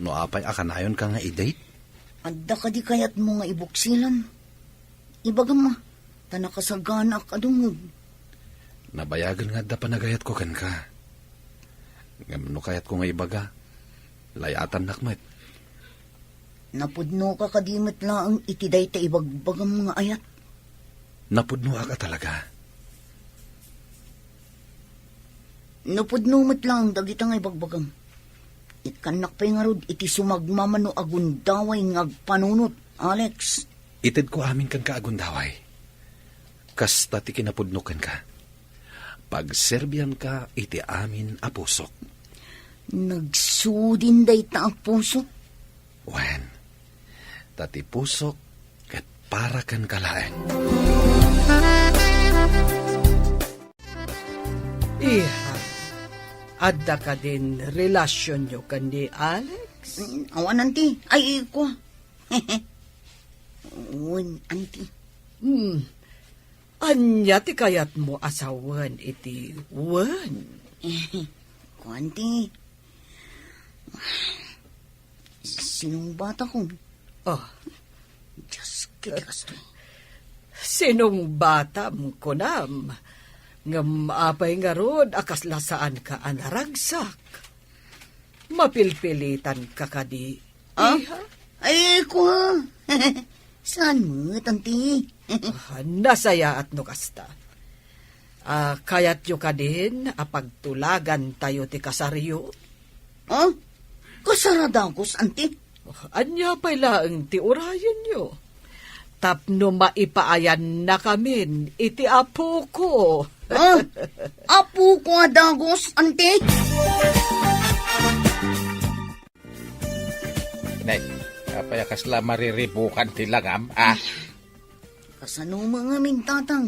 no apay a kanayonka nga i-date? Adda kadi kayatmo nga ibuksilan? Ibagam a, ta nakasaganaak a dumngeg. Nabayagen nga adda panagayatko kenka. Ngem no kayatko nga ibaga, layatannak met. Napudnoka kadi met laeng iti dayta ibagbagam nga ayat? Napudnoak a talaga. Napudno met laeng dagita nga ibagbagam. Ikkannak pay ngarud iti sumagmamano a gundaway nga agpanunot, Alex. Itedko amin kenka a gundaway. Kasta ti kinapudno kenka. Pagserbianka iti amin a pusok. Nagsudin dayta a pusok? Wen, ta ti pusok ket para kenka laeng. Iha, adda kadin relasionyo ken ni Alex? Mm, awan, anti. Ay, ko. Wen, anti. Hmm. Ania ti kayatmo a sawen iti wen? Kuan ti, sinungbatakon. Oh. Diyos, kiti kastoy. Sinungbatam, kunam. Ngem apay ngarud a kasla saanka a naragsak? Mapilpilitanka kadi, Ah? Iha? Ay, kua. Saan met, anti? Ah, nasayaat no kasta. Ah, kayatyo kadin a pagtulagantayo ti kasaryo? Ah? Kasar a dagus, anti? Ania pay laeng ti urayenyo? Tapno maipaayannakamin iti apoko. Ah? Apoko a dagus, anti? Nay, apay a kasla mariribukan ti langam, ah? Kasano met ngamin, tatang?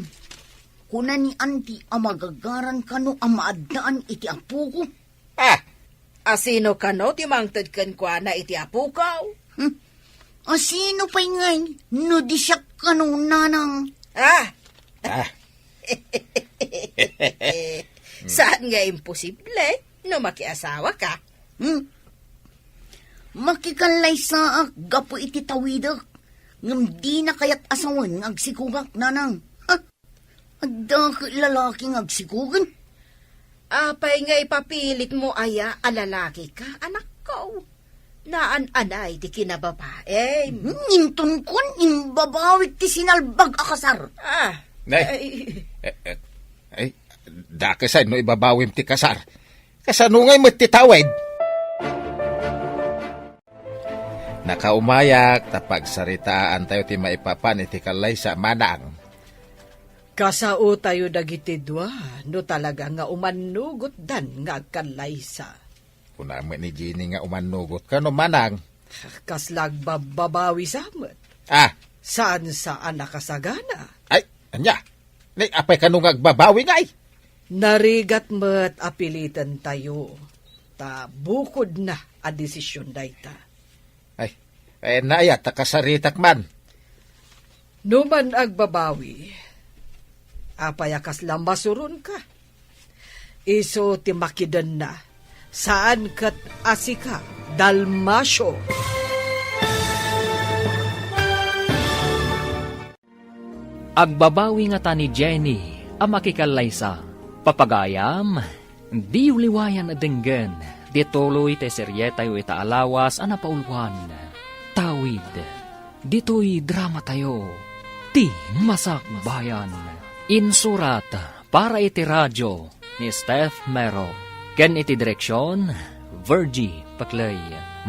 Kuna ni anti a magagaran kano a maaddaan iti apoko. Ah! Asino kano ti mangted kenkuana iti apoko? Hmm. Asino pay ngay no di siak kano, nanang? Ah! Ah. Saan nga imposible no makiasawaka? Hmm? Makikallaysaak gapu iti tawidek, ngem dina kayat a sawen nga agsikogak, nanang. Ha? Adda ket lalaki nga agsikogen? Apay nga ipapilitmo aya a lalakika, anakko? Naan-anay ti kinababaem. Hmm, intonkon, imbabawik ti sinalbag a kasar. Ah, Nay. Ay. Eh, eh, ay, dakes ay no ibabawim ti kasar. Kasano ngay met ti tawid? Nakaumayak ta pagsaritaantayo ti maipapan iti kallaysa, manang. Kasaotayo dagiti dua no talaga nga umannugotdan nga agkallaysa. Kuna met ni Jenny nga umannugot kano, manang. Kasla agbabbabawi sa met. Ah. Saan sa a nakasagana? Ay, ania? Nay, apay kano nga agbabawi ngay? Narigat met a pilitentayo, ta bukodna a desisyon dayta. Ay, ay, naaya ta kasaritak man. No man agbabawi, apay a kasla masuronka? Isu ti makidenna, saan ket a sika, Dalmacio. Agbabawi ngata ni Jenny a makikallaysa. Papagayam, diyo liwayan a denggen ti tuloy ti serietayo ita a lawas a napauluan, Tawid. Ditoy dramatayo, Ti Masakbayan. Insurat para iti radio ni Steph Mero, ken iti direksyon, Virgie Paclay.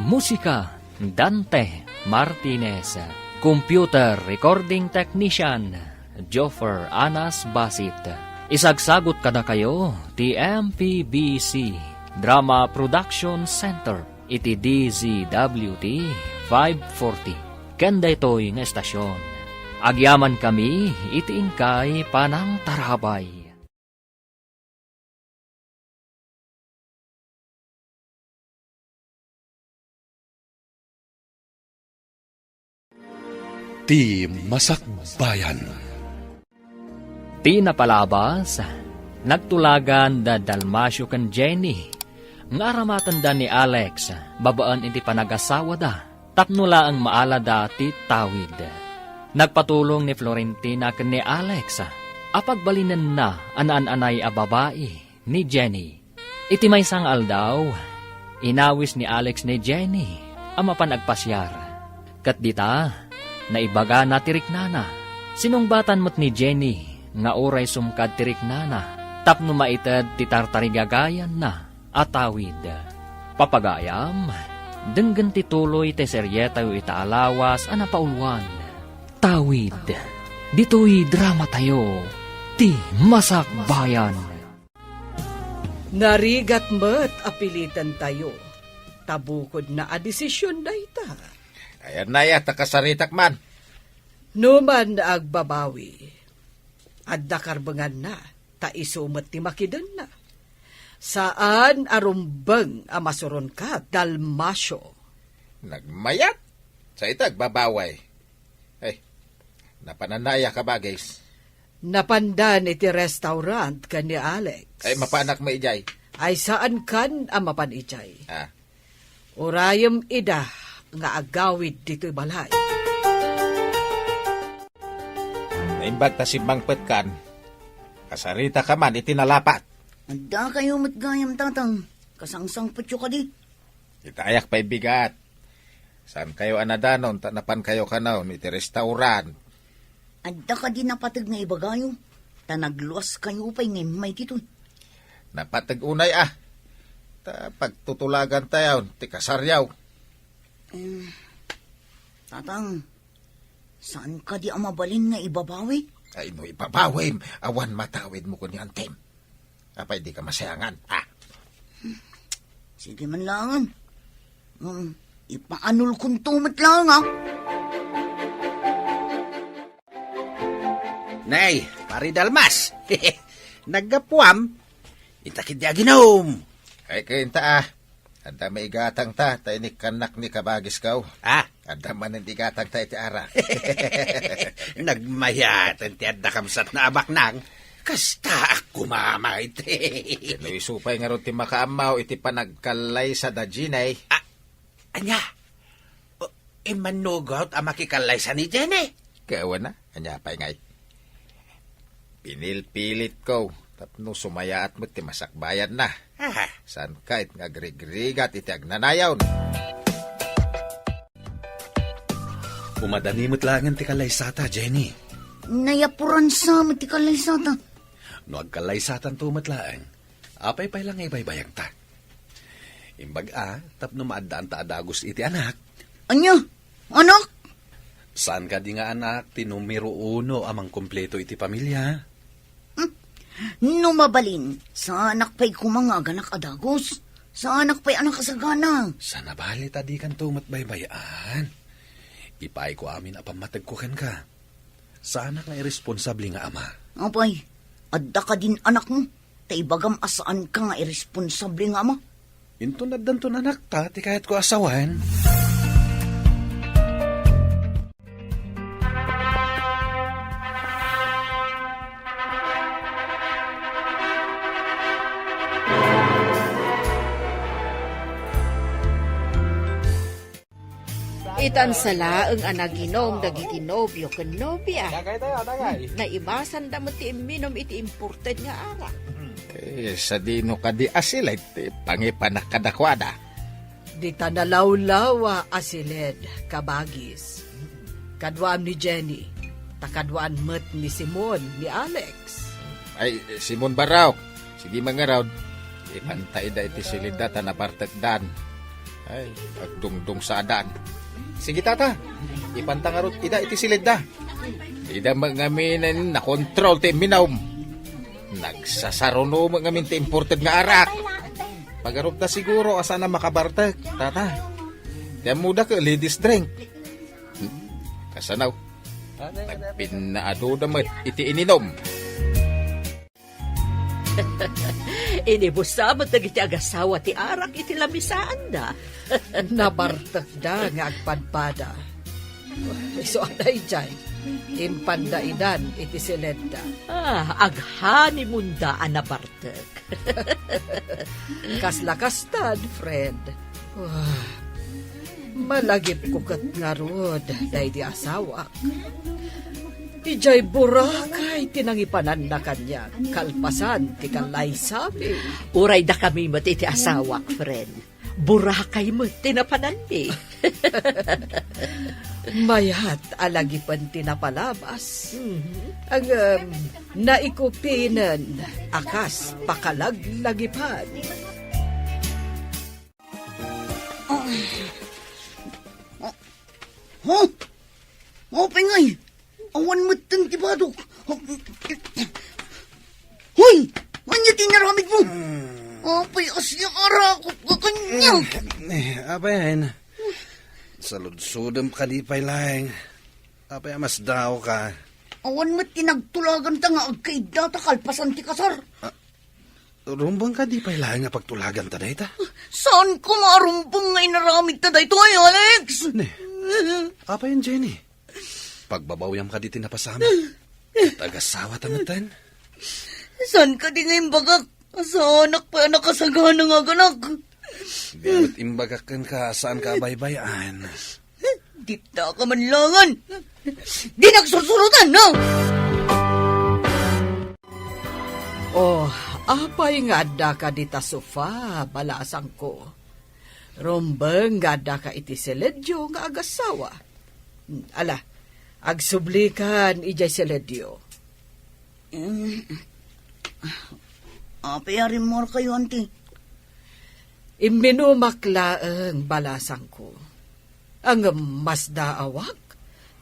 Musika, Dante Martinez. Computer recording technician, Joffer Anas Basit. Isagsagut kadakayo ti M P B C Drama Production Center iti D Z W T five forty. Ken daytoy nga estasyon, agyamankami iti inkay panangtarabay. Ti Masakbayan. Ti napalabas, nagtulagan da Dalmacio ken Jenny nga aramatenda ni Alex babaen iti panagasawada tapno laeng maalada ti Tawid. Nagpatulong ni Florentina ken ni Alex a pagbalinenna a naan-anay a babai ni Jenny. Iti maysa nga aldaw, inawis ni Alex ni Jenny a mapan agpasiar. Ket dita, naibagana ti riknana. Sinungbatan met ni Jenny nga uray sumkad ti riknana tapno maited ti tartarigagayanna a tawid. Papagayam, denggen ti tuloy ti serietayo ita a lawas a napauluan. Tawid. Ditoy dramatayo, ti Masakbayan. Narigat met a pilitentayo, ta bukodna a desision dayta. Ayanna aya ta kasaritak man. No man agbabawi, adda karbenganna, ta isu met ti makidenna. Saan a rumbeng a masuronka, Dalmacio. Nagmayat? Sa ita agbabawi. Ay, napananna aya, kabagis? Napandan iti restaurant ken ni Alex. Ay, mapanak met idiay? Ay, saankan a mapan idiay. Ah. Urayem ida nga agawid ditoy balay. Naimbag ta simmangpetkan, kasaritaka man iti nalapat. Addakayo met gayam, Tatang. Kasangsangpetyo kadi? Itayak pay bigat. Saankayo a nadanon ta napankayo kano iti restaurant? Adda kadi napateg nga ibagayo, ta nagluaskayo pay nga immay ditoy. Napateg unay a. Ta pagtutulagantayon ti kasaryo. Em, Tatang, saan kadi a mabalin nga ibabawi? Ay, no ibabawim, awan matawidmo kun ni Antem. Apay, dika masayangan, ah? Sige man laengen. Um, ipaanulkonto met laeng, ah. Nay, Pari Dalmas. Naggapuam? Inta ketdi aginom. Ay, kainta, ah. Adda maigatangta, ta inikkannak ni kabagisko. Ah? Adda manen igatangta iti arak. Nagmayaten ti adda kabsatna a baknang. Kastaak koma met. Ken no isu pay ngarud ti makaammo iti panagkallaysa da Jenny. Ah, ania? O, immannugot a makikallaysa ni Jenny? Kawana, ania pay ngay? Pinilpilitko tapno sumayaat met ti masakbayanna. Aha. Saan kayat nga agrigrigat iti agnanayon? Umadani met laengen ti kallaysata, Jenny. Nayapuransa met ti kallaysata. No agkallaysatanto met laeng, apay pay la nga ibaybayagta? Imbag a, tapno maaddaanta a dagus iti anak. Ania? Anak? Saan kadi nga anak ti numero uno a mangkumpleto iti pamilia? Hmm. No mabalin, saanak pay koma nga aganak a dagus. Saanak pay a nakasagana. Sana bali ta dikanto met baybay-an. Ipaayko amin a pammategko kenka. Saanak nga irresponsable nga ama. Apay, adda kadin anakmo? Ta ibagam a saanka nga irresponsable nga ama. Inton addanton anakta ti kayatko a sawen. Itan sa laeng a naginom dagiti nobio ken nobia, naimasanda met ti imminom iti imported nga arak. Eh, sadino kadi a siled ti pangipanak kadakuada? Dita nalawlawa a siled, kabagis. Kaduaam ni Jenny, ta kaduaan met ni Simon, ni Alex. Ay, Simon Barraok, sige mangarud. Ipanta ida iti siledda ta nabartekdan. Ay, agdungdung sa adan. Sige, tata. Ipanta ngarud ida iti siledda. Ida met ngamin nakontrol ti imminom. Nagsasaruno met ngamin ti imported nga arak. Pagarupda siguro a saan a makabartek, tata. Ti ammoda ket ladies drink. Hmm, kasano? Nagpinnaadoda met iti ininom. Inibusa met dagiti agasawa ti arak iti lamisaanda. Nabartekda nga agpadpada. Isu a daydiay, impanda idan iti siledda. Ah, aghanimunda a nabartek. Kasla kastad, Fred. Ah, malagipko ket ngarud daydi asawak. Idiay Boracay ti nangipananna kaniak, kalpasan ti kallaysami. Uray dakami met iti asawak, friend. Boracay met ti napananmi. Mayat a lagipen ti napalabas. Mhm. Ngem, naikupinen a kas pakalaglagipan. Ah. Ah. Huh? Apay ngay? Awan metten ti badok. Hoy! Ania ti inaramidmo? Apay a siak a arakop ka kaniak? Eh, apay ayan? Saludsodem kadi pay laeng. Apay a masdaawka? Awan met ti nagtulaganta nga agkaiddata kalpasan ti kasar. Ah, rumbeng kadi pay laeng a pagtulaganta dayta? Saanko nga arumbeng nga inaramidta daytoy, Alex? Ne, apay, Jenny? Pagbabawiam kadi ti napasamak? Ket agasawata metten? Saan kadi nga imbagak a saanak pay a nakasagana nga aganak? Di met imbagak kenka a saanka a baybay-an. Dita ka manlangan. Di nagsursurutan, no? Oh, apay nga addaka dita sofa, balasangko? Rumbeng nga addaka iti siledyo nga agasawa. Hmm, ala, agsublikan idiay siledyo. Mm. Apay a rimmuarkayo, anti? Imminumak laeng, balasangko. Ngem masdaawak,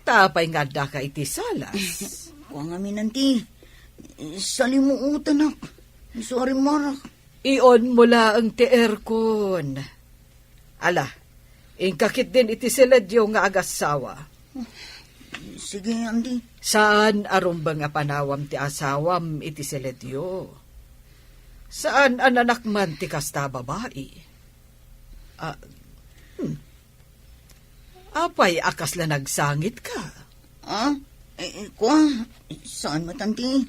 ta apay nga addaka iti salas? Kua ngamin, anti. Salimuotanak. Isu a rimmuarak. Ionmo laeng ti aircon. Ala, inka ketdin iti siledyo nga agassawa. Sige, anti. Saan a rumbeng a panawam ti asawam iti siledyo. Saan a nanakman ti kasta a babai. Ah, hmm. Apay a kasla nagsangitka? Ah? Eh, eh, kua, saan met, anti?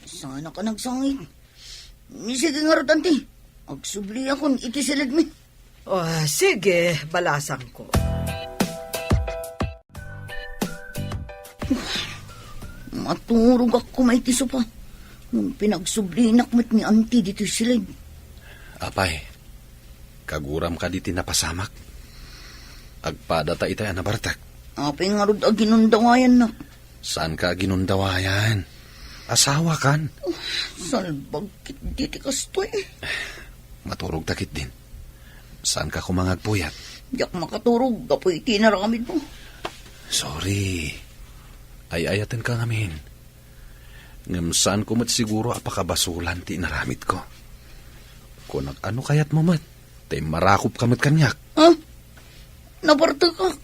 Saanak a nagsangit. Sige ngarud, anti. Agsubliakon iti siledmi. Oh, sige, balasangko. Maturogak koma iti sofa. Ngem pinagsublinak met ni anti ditoy siled. Apay, kaguram kadi ti napasamak? Agpadata itay a nabartek. Apay ngarud a ginundawayannak? Saanka a ginundawayan? Asawakan. Oh, salbag ketdi ti kastoy. Maturogta ketdin. Saanka koma nga agpuyat? Diak makaturog gapu iti inaramidmo. Sorry. Ay-ayatenka ngamin. Ngem saanko met siguro a pakabasolan ti inaramidko. Kunak, ano kayatmo met? Ta immarakopka met kaniak. Ah? Nabartekak.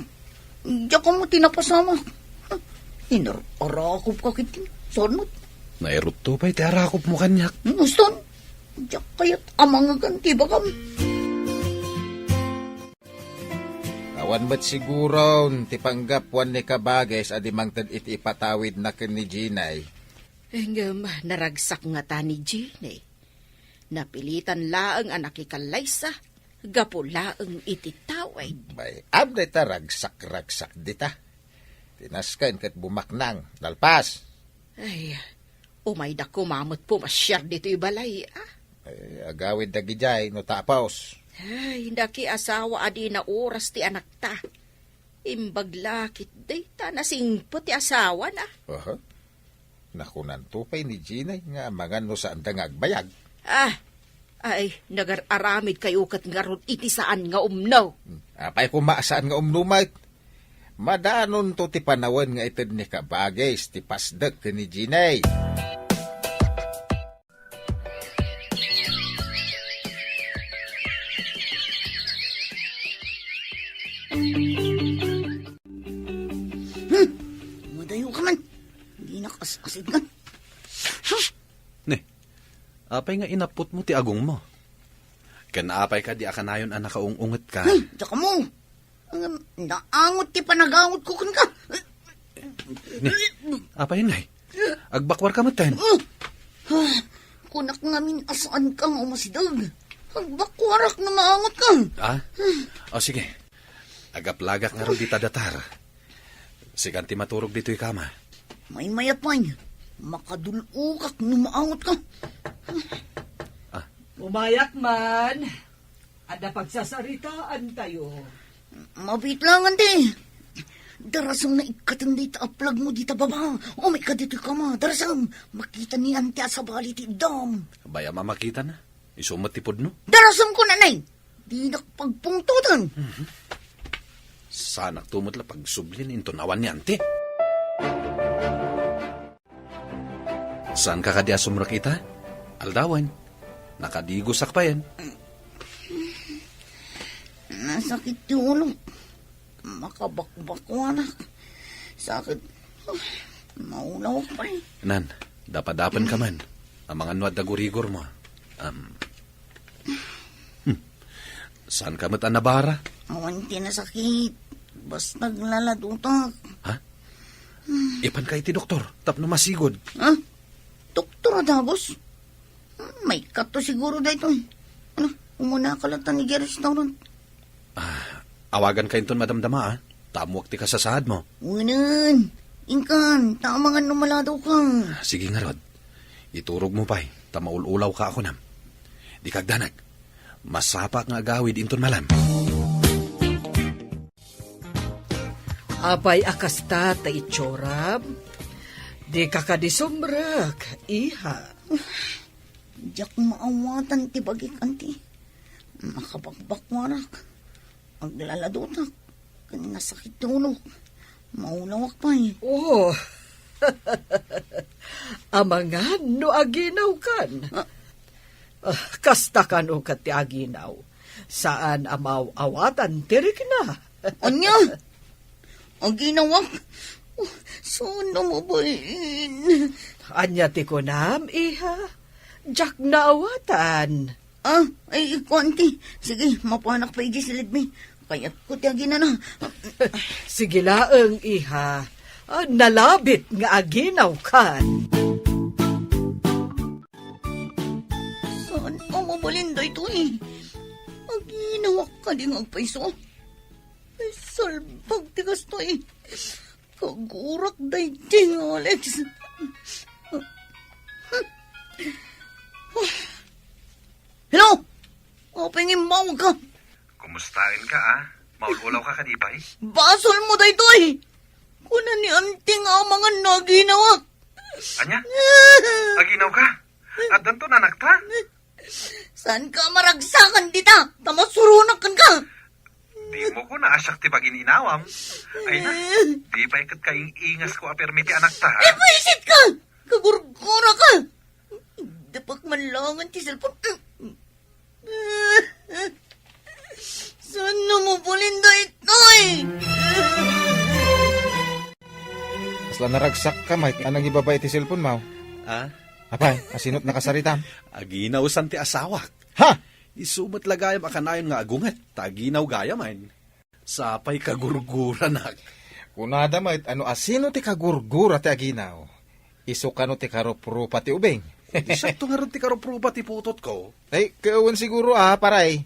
Diak ammo ti napasamak. Inar-arakopka ketdin. Saan met? Nairutto pay ti arakopmo kaniak. Uston, diak kayat a mangegan ti ibagam. Awan met siguron ti panggapuan ni Kabagis a di mangted iti ipatawidna ken ni Jinay. Ngem naragsak ngata ni Jinay. Napilitan laeng a nakikallaysa gapu laeng iti tawid. Bay-am dayta ragsak-ragsak dita. Tinasken ket bumaknang, nalpas. Ay, umayda koma met pumasiar ditoy balay, ah. Ay, agawid dagidiay no tapos. Ay, nakiasawa a dina oras ti anakta. Imbag la ketdi ta nasingpet ti asawana. Aha. Nakunanto pay ni Jinay nga amangan no saanda nga agbayag. Ah, ay, nagar-aramidkayo ket ngarud iti saan nga umno. Hmm, apay koma a saan nga umno met? Madanonto ti panawen nga ited ni Kabagis ti pasdek ken ni Jinay. Hmm, madayo ka man. Dinak as-asidngan. Ne, apay nga inapputmo ti agongmo? Ken apay kadi a kanayon a nakaung-ungetka? Hmm, diak ammo. Ngem naangot ti panagangotko kenka. Ne, apay ngay? Agbakuarka metten? Uh, ah, kunak ngamin a saanka nga umasideg. Agbakuarak no maangotka. Ah? O sige. Agaplagak ngarud dita datar. Sikan ti maturog ditoy kama. Maymayat pay, makadul-okak no maawat ka. Ah. Umayak man. Adda pagsasaritaantayo. Mabiit lang, Auntie. Darasem nga ikkaten dayta a plagmo dita baba. Umay ka ditoy kama, darasem. Makita ni Auntie a sabali ti iddam. Bay a mamakitana. Isu met ti pudno. Darasem ko, Nanay. Dinak pagpungtotan. Mhm. Saanakto met la pagsublin inton awan ni Auntie. Saanka kadi a sumrekita? Aldawen. Nakadigosak payen. Nasakit ti ulok. Makabakbakuanak. Sakit. Maulawak pay. Nan, dapadapenka man. Amangan no adda gurigormo. Am. Hmm. Saanka met a nabara? Awan ti nasakit. Basta aglaladotak. Ha? Ipanka iti doktor tapno masigud. Ha? Doktor a dagus? Hmm, maikkat to siguro daytoy. Ano, umunaka latta idiay restaurant. Ah, awaganka inton madamdama, ah. Ta ammoak ti kasasaadmo. Wen, inkan, ta amangan no maladawka. Sige ngarud. Iturogmo pay, ta maul-ulawka a kunam. Dika agdanag. Masapaak nga agawid inton malem. Apay a kasta ta itsuram? Dika kadi sumrek, iha. Diak maawatan ti bagik, Auntie. Makabakbakuanak. Aglaladotak. Ken nasakit ti ulok. Maulawak pay. Oh. Amangan no aginawkan. Ah. Ah, kasta kano ket ti aginaw. Saan a maaw-awatan ti rikna. Ania? Aginawak? Oh, saan a mabalin? Ania ti kunam, iha? Diak naawatan. Ah, ay, ikuan ti. Sige, mapanak pa idiay silidmi. Kayatko ti aginana. Sige laeng, iha. Ah, nalabit nga aginawkan. Saan a mabalin daytoy? Aginawak kadi nga agpayso? Ay, salbag ti kastoy. Kagurak daydi nga Alex. Hello? Apay nga immawag ka? Kumustaen ka, ah? Maul-ulaw ka kadi pay? Basol mo daytoy! Kuna ni Auntie nga amangan no aginawak. Ania? Aginaw ka? Addanto nanakta? Saan ka maragsakan dita? Ta masuronak kenka. Dimo ko naasiak ti bagin inawam. Ay na, di pay ket kaing-ingas ko a permi ti anakta, ha? Eh, buisit ka! Kagurgura ka! Dapak man langan ti cellphone. Saan na mabalin daytoy? Kasla naragsak ka, Mike. Anang ibaba iti cellphone mo? Ah? Apay, asino't nakasaritam? Aginaw san ti asawak. Ha? Isu met la gayam a kanayon nga agunget, ta aginaw gayam, ay. Sapay kagurguranak. Kunada met, ano asino ti kagurgura ti aginaw? Isu kano ti karuprupa ti ubing? Di siakto ngarud ti karuprupa ti putotko. Ay, kawan siguro, ah, paray.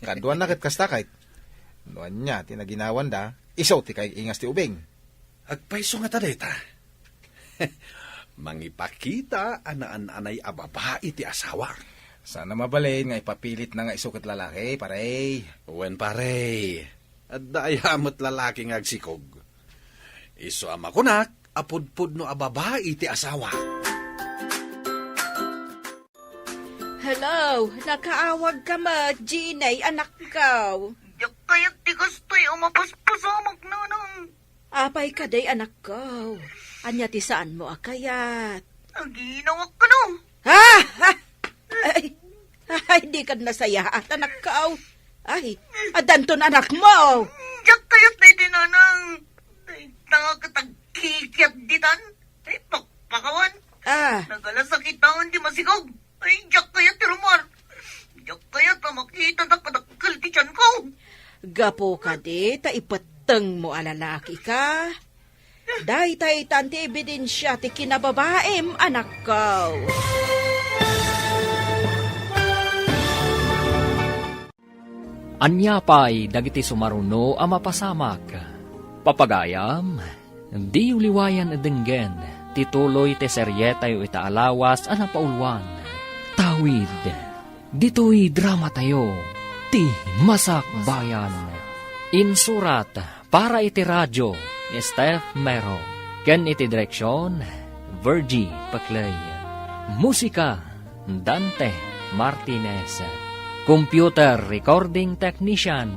Kaduanna ket kasta kayt. No ania ti naginawanda, isu ti kaing-ingas ti ubing. Agpayso ngata dayta. Mangipakita a naan-anay a babai ti asawa. Saan a mabalin nga ipapilitna nga isu ket lalaki, pare. Wen, pare. Adda aya met lalaki nga agsikog. Isu a makunak a pudpudno a babai ti asawa. Hello, nakaawag ka met, Jeannie, anakko. Diak kayat ti kastoy a mapaspasamak, nanang. Apay kadi, anakko? Ania ti saanmo a kayat? Aginawak kano. Ah! Ah! Ay, ay, dika nasayaat, anakko. Ay, addanton anakmo. Diak kayat daytoy, nanang. Dayta ket agkikiat ditan. Ay, pakpakawan. Ah. Nagalasakitan ti masikog. Ay, diak kayat ti rummuar. Diak kayat a makitadak a dakkel ti tianko. Gapu kadi ta ipettengmo a lalaki ka. Daytaytan ti ebidensia ti kinababaim, anakko. Ania pay dagiti sumaruno a mapasamak? Papagayam, diyo liwayan denggen. ti tuloy ti serietayo ita a lawas a napauluan. Tawid. Ditoy dramatayo, ti Masakbayan. Insurat para iti radio, Steph Mero. Ken iti direksion, Virgie Paclay. Musika, Dante Martinez. Computer recording technician,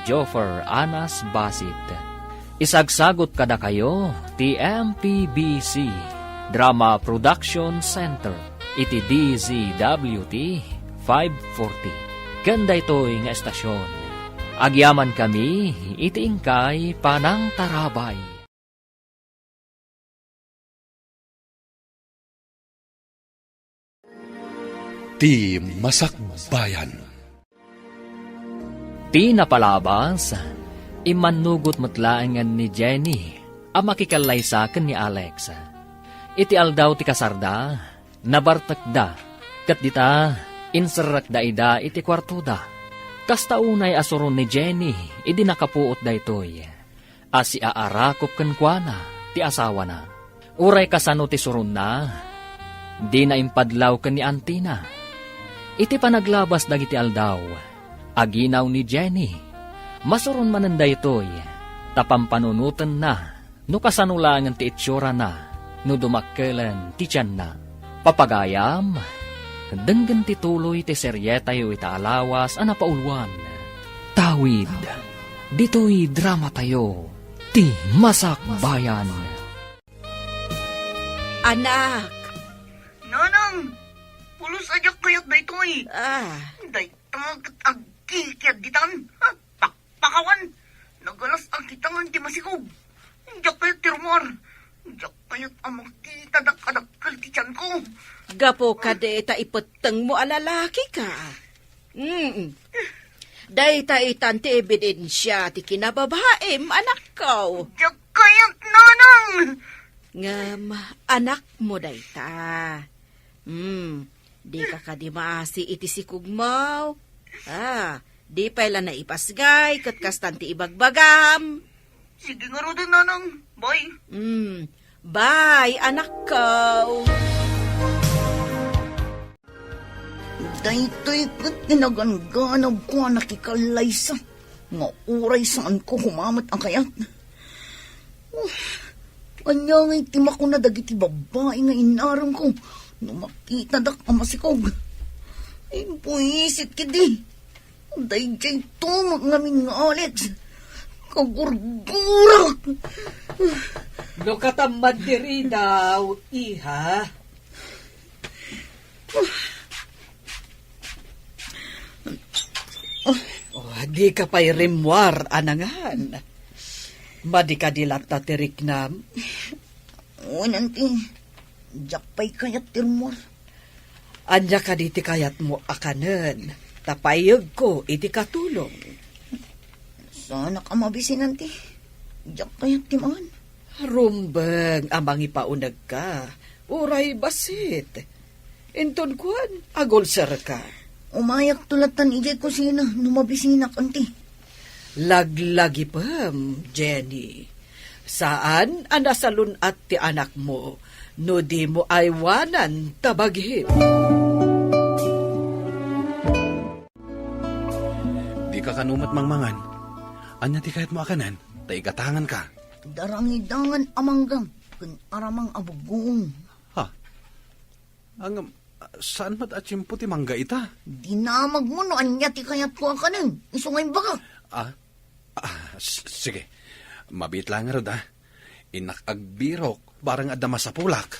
Joffer Anas Basit. Isagsagot kadakayo ti M P B C Drama Production Center iti D Z W T five forty. Ken daytoy nga estasion, agyamankami iti inkay panangtarabay. Ti Masakbayan. Ti napalabas, immannugot met laengen ni Jenny a makikallaysa ken ni Alex. Iti aldaw ti kasarda, nabartekda, ket dita, inserrekda ida iti kuartoda. Kasta unay a suron ni Jenny idi nakapuot daytoy a siaarakop kenkuana ti asawana. Uray kasano ti suronna, dina impadlaw ken ni antina. Iti panaglabas dagiti aldaw, aginaw ni Jenny. Masuron manen daytoy, ta pampanunotenna no kasano laengen ti itsurana no dumakkelen ti tianna. Papagayam, denggen ti tuloy ti serietayo ita a lawas a napauluan. Tawid, ditoy dramatayo, ti Masakbayan. Anak! Nanang! Pulos a diak kayat daytoy! Ah. Dayta ket agkikiad ditan! Ha? Pakpakawan! Nagalas a kitangan ti masikog! Diak kayat ti rummuar! Diak kayat a makita dakadakkel ti tianko! Gapu kadi ta ipettengmo a lalaki ka. Mm. Dayta itan ti ebidensia ti kinababaim, anakko. Diak kayat, Nanang! Ngem, anakmo dayta. Hmm, dika kadi maasi iti sikogmo? Ah, di pay la naipasngay ket kastan ti ibagbagam. Sige ngaruden, Nanang. Bye. Hmm, bye, anakko. Daytoy ket ti naganganabko a nakikallaysa nga uray saanko koma met a kayat. Ania ngay ti makuna dagiti babbai nga inaremko no makitadak a masikog? Imbuisit ketdi. Daydiay tumeng ngamin nga Alex. Kagurgurak. No katamman diri daw, iha. Oh, dika pay rimmuar a nangan. Madi kadi latta ti riknam? Wen, Auntie. Diak pay kayat ti rummuar. Ania kadi ti kayatmo a kanen? Ta paiyegko iti katulong. Saanak a mabisin, Auntie. Diak kayat ti mangan. Rumbeng a mangipaunegka, uray bassit. Inton kuan, agulserka. Umayakto lattan idiay kusina no mabisinak, Auntie. Laglagipem, Jenny. Saan a nasalun-at ti anakmo no dimo aywanan ta baghim. Dika kano met mangmangan. Ania ti kayatmo a kanen? Ta igatanganka. Darangidangan a mangga ken aramang a buggoong. Ha? Ngem, saan met a tiempo ti mangga ita? Dinamagmo no ania ti kayatko a kanen, isu nga imbagak. Ah? Ah, s-, sige. Mabiit laeng ngarud, ah. Innak agbirok, barang adda masapulak.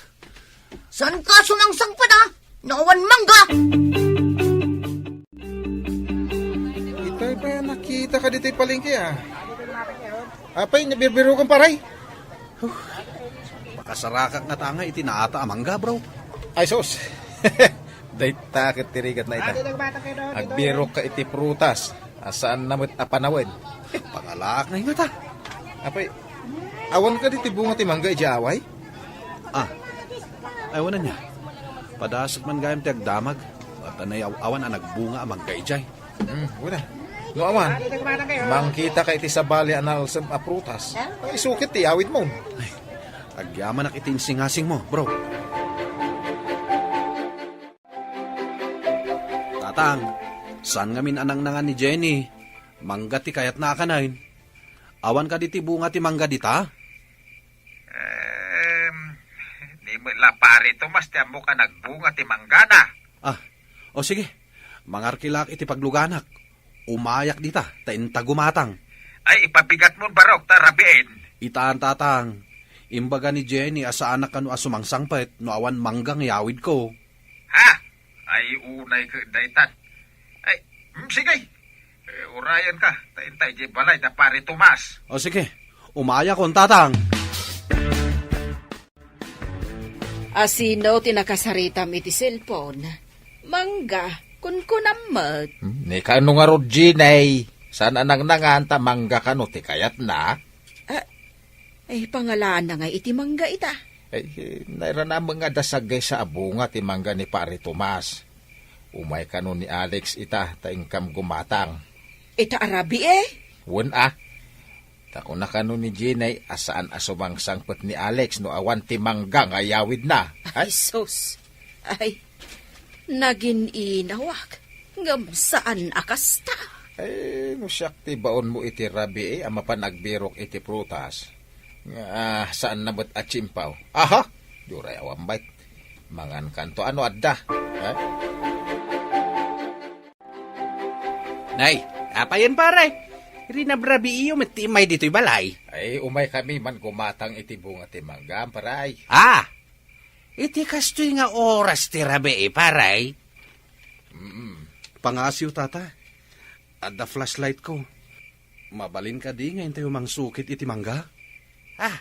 Saanka sumangsangpet, ah? No awan mangga! Itay pay a nakitaka ditoy palengke, ah. Apay, nabirbirokan, paray? Huh. Makasarakak ngata nga iti naata a mangga, bro. Ay, sus. Dayta ket ti rigatna ita. Agbirokka iti prutas a saanna met a panawen. Pangalaak ngay ngata. Apay, awan kadi ti bunga ti mangga idiay away? Ah, ay, awan ania. Padasek man gayam ti agdamag. Ket nayaw-awan a nagbunga a mangga idiay. Hmm, wen a. No awan, mangkitaka iti sabali a nalsem a prutas. Ay, isu ket ti awidmo. Ay, Agyamanak iti insingasingmo, bro. Tatang, saan ngamin a nangnangan ni Jenny? Mangga ti kayatna a kanen. Awan kadi ti bunga ti mangga dita? Em, ni met la Pare Tomas ti ammok a nagbunga ti manggana. Ah, o sige. Mangarkilaak iti pagluganak. Umayak dita, ta inta gumatang. Ay, ipabigatmon, Barok, ta rabiin. Itan, Tatang. Imbaga ni Jenny a saanak kano a sumangsangpet no awan mangga nga iyawidko. Ha? Ay, unay ka daytan. Ay, mm, sige. Eh, urayan ka. Ta inta idiay balay da Pare Tomas. O sige, umayakon, Tatang. Asino ti nakasaritam iti cellphone? Mangga, kunkunam met. Hmm, ni kano ngarud, Jenny? Saan a nangnangan ta mangga kano ti kayatna? Ah, ay, pangalaanna nga iti mangga ita. Ay, eh, nairana met nga adda saggaysa a bunga ti mangga ni Pare Tomas. Umay kano ni Alex ita, ta inkam gumatang. Ita a rabii, eh? Wen a. Ta kuna kano ni Jenny a saan a sumangsangpet ni Alex no awan ti mangga nga iyawidna. Ay, sus. Ay, nagin-inawak. Ngem saan a kasta. Ay, no siak ti baonmo iti rabii a mapan agbirok iti prutas, nga, ah, saanna met a tsimpaw. Aha! Diyoray awan bayt. Mangankanto a no adda. Ha? Nay, apayen, pare? Rinabrabiiyo met ti immay ditoy balay. Ay, umay kami man gumatang iti bunga ti mangga, pare. Ah! Iti kastoy nga oras ti rabii, pare? Mm. Pangasiw, tata. Adda flashlight ko. Mabalin kadi nga intayo mangsukit iti mangga? Ah,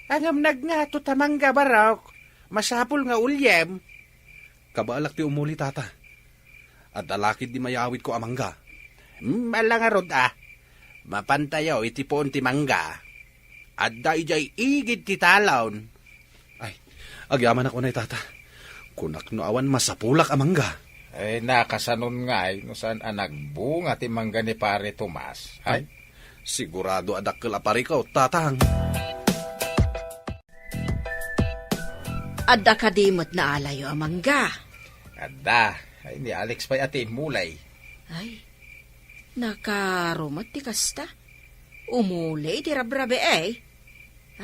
angam nagngato ta mangga, Barok. Masapul nga uliem. Kabaelak ti umuli, tata. Adda lakid di mayawidko a mangga. Hmm, ala ngarud, ah. Mapantayo iti puon ti mangga. Adda idiay igid ti talon. Ay, agyamanak unay, tata. Kunak no awan masapulak a mangga. Ay, nakasanon ngay no saan a nagbunga ti mangga ni Pare Tomas. Ay? Ay, sigurado a dakkel a parikot, tatang. Adda kadi met naalayo a mangga? Adda. Ay, ni Alex pay a ti immuli. Ay, nakaro met ti kasta. Umuli ti rabrabii, eh.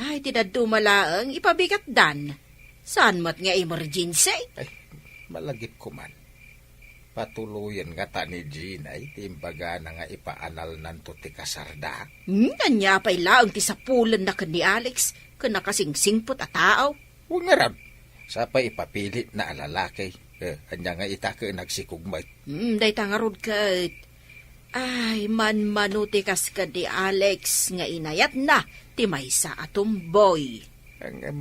Ay, ti dadduma laeng ipabigatdan. Saan met nga emergency? Ay, malagip ko man. Patuloyen ngata ni Jenny ti imbagana nga ipaanalnanto ti kasarda. Hmm, ania pay laeng ti sapulenna ken ni Alex ken nakasingsingpet a tao? Wen ngarud, sapay ipapilitna a lalaki. Eh, ania nga ita ket nagsikog met? Hmm, dayta ngarud ket. Ay, manmano ti kas ken ni Alex nga inayatna ti maysa a tomboy. Ang, em,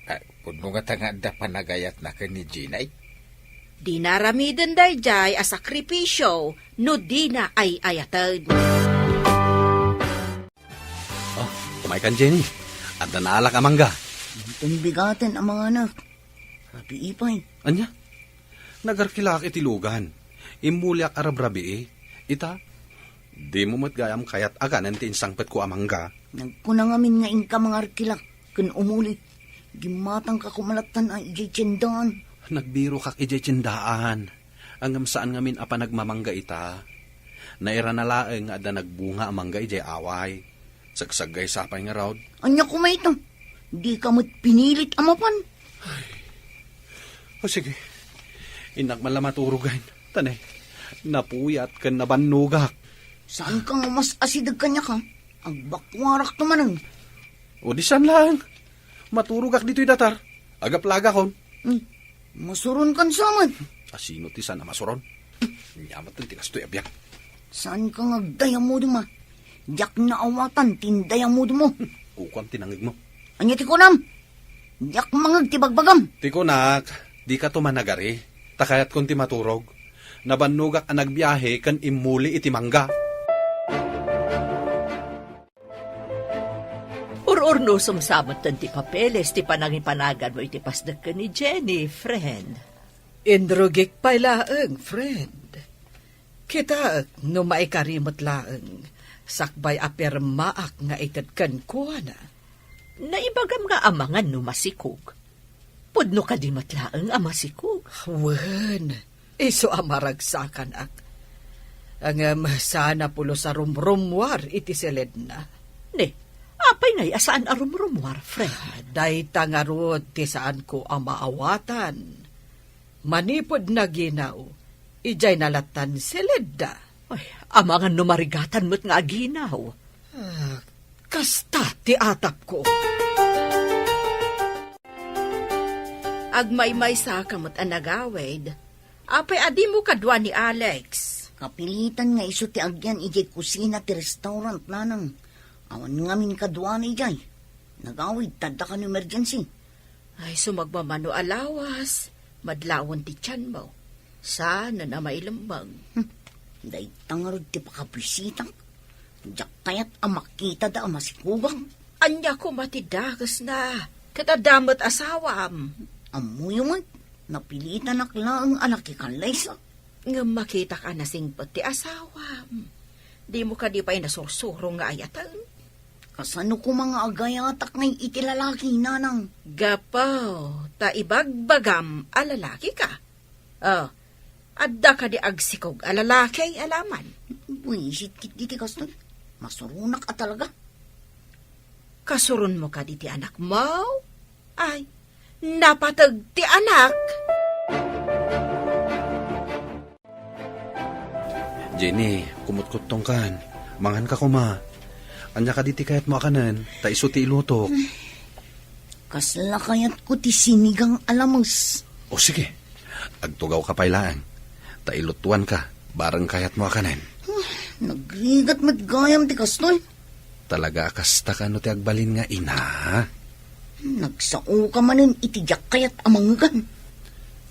ah, pudno ngata nga adda panagayatna ken ni Jenny? Dina aramiden daydiay a sakripisio no dina ay-ayaten. Oh, umaykan, Jenny. Adda naalak a mangga. Inton bigaten a manganak. Rabii pay. Ania? Nagarkilaak iti lugan. Immuliak a rabrabii. Ita, dimo met gayam kayat a kanen ti insangpetko a mangga. Nagkuna ngamin nga inka mangarkilak ken umuli. Gimmatangka koma lattan a idiay tiendaan. Nagbirokak idiay tiendaan. Ngem saan ngamin a panagmamangga ita. Nairana laeng nga adda nagbunga a mangga idiay away. Sagsaggaysa pay ngarud. Ania koma ita? Dika met pinilit a mapan? O sige. Innak man la maturog, ay. Ta ne, napuyat ken nabannogak. Saan ka nga mas asideg kaniak, ha? Agbakuarakto manen. O di saan laeng. Maturogak ditoy datar. Agaplagakon. Hmm. Masuron kan saman. Asino ti saan a masuron? Ania met ti kastoy a biag. Saan ka nga agdayamudem, a? Diak naawatan ti indayamudem mo. Kukuam ti nangegmo. Ania ti kunam? Diak mangeg ti bagbagam. Ti kunak, dika to managari. Ta kayatkon ti maturog. Nabannogak a nagbiahe ken immuli iti mangga. Ur-urnosem sa metten ti papeles ti panangipanaganmo iti pasdek ken ni Jenny, friend. Inrugik pay laeng, friend. Kitaek no maikari met laeng, sakbay a pirmaak nga ited kenkuana. Naibagam nga amangan no masikog. Pudno kadi met laeng a masikog? Wen, isu a maragsakanak. Ngem saan a pulos a rumrummuar iti siledna. Ne, apay ngay a saan a rumrummuar, friend? Dayta ngarud ti saanko a maawatan. Manipud naginaw, idiay nalatan siledda. Ay, amangan no marigatan met nga aginaw. Ah, kasta ti atapko. Agmaymaysa ka met a nagawid. Apay a dimo kadua ni Alex? Kapilitan nga isu ti agyan idiay kusina ti restaurant, nanang. Awan ngamin kaduana idiay. Nagawid, tadda kano emergency. Ay, sumagmamano a lawas, madlawen ti tianmo. Saan a mailemmeng. Hmm. Dayta ngarud ti pakabuisitak. Diak kayat a makitada a masikugak. Ania koma ti dakesna? Ket adda met asawam. Ammoyo met, napilitanak laeng a nakikallaysa. Ngem makitak a nasingpet ti asawam. Dimo kadi pay nasursuro nga ayaten? Kasano koma nga agayatak ngay iti lalaki, nanang? Gapu ta ibagbagam a lalaki ka. Oh, adda kadi agsikog a lalaki, alaman? Buisit ketdi ti kastoy. Masuronak a talaga. Kasuronmo kadi ti anakmo? Ay, napateg ti anak. Jenny, kumutkuttongkan. Manganka koma. Ania kadi ti kayatmo a kanen? Ta isu ti ilutok. Kasla kayatko ti sinigang a lames. O sige, agtugawka pay laeng. Ta ilutuanka, bareng kayatmo a kanen. Nagrigat met gayam ti kastoy. Talaga a kasta kano ti agbalin nga ina? Nagsaoka manen iti diak kayat a mangngegan.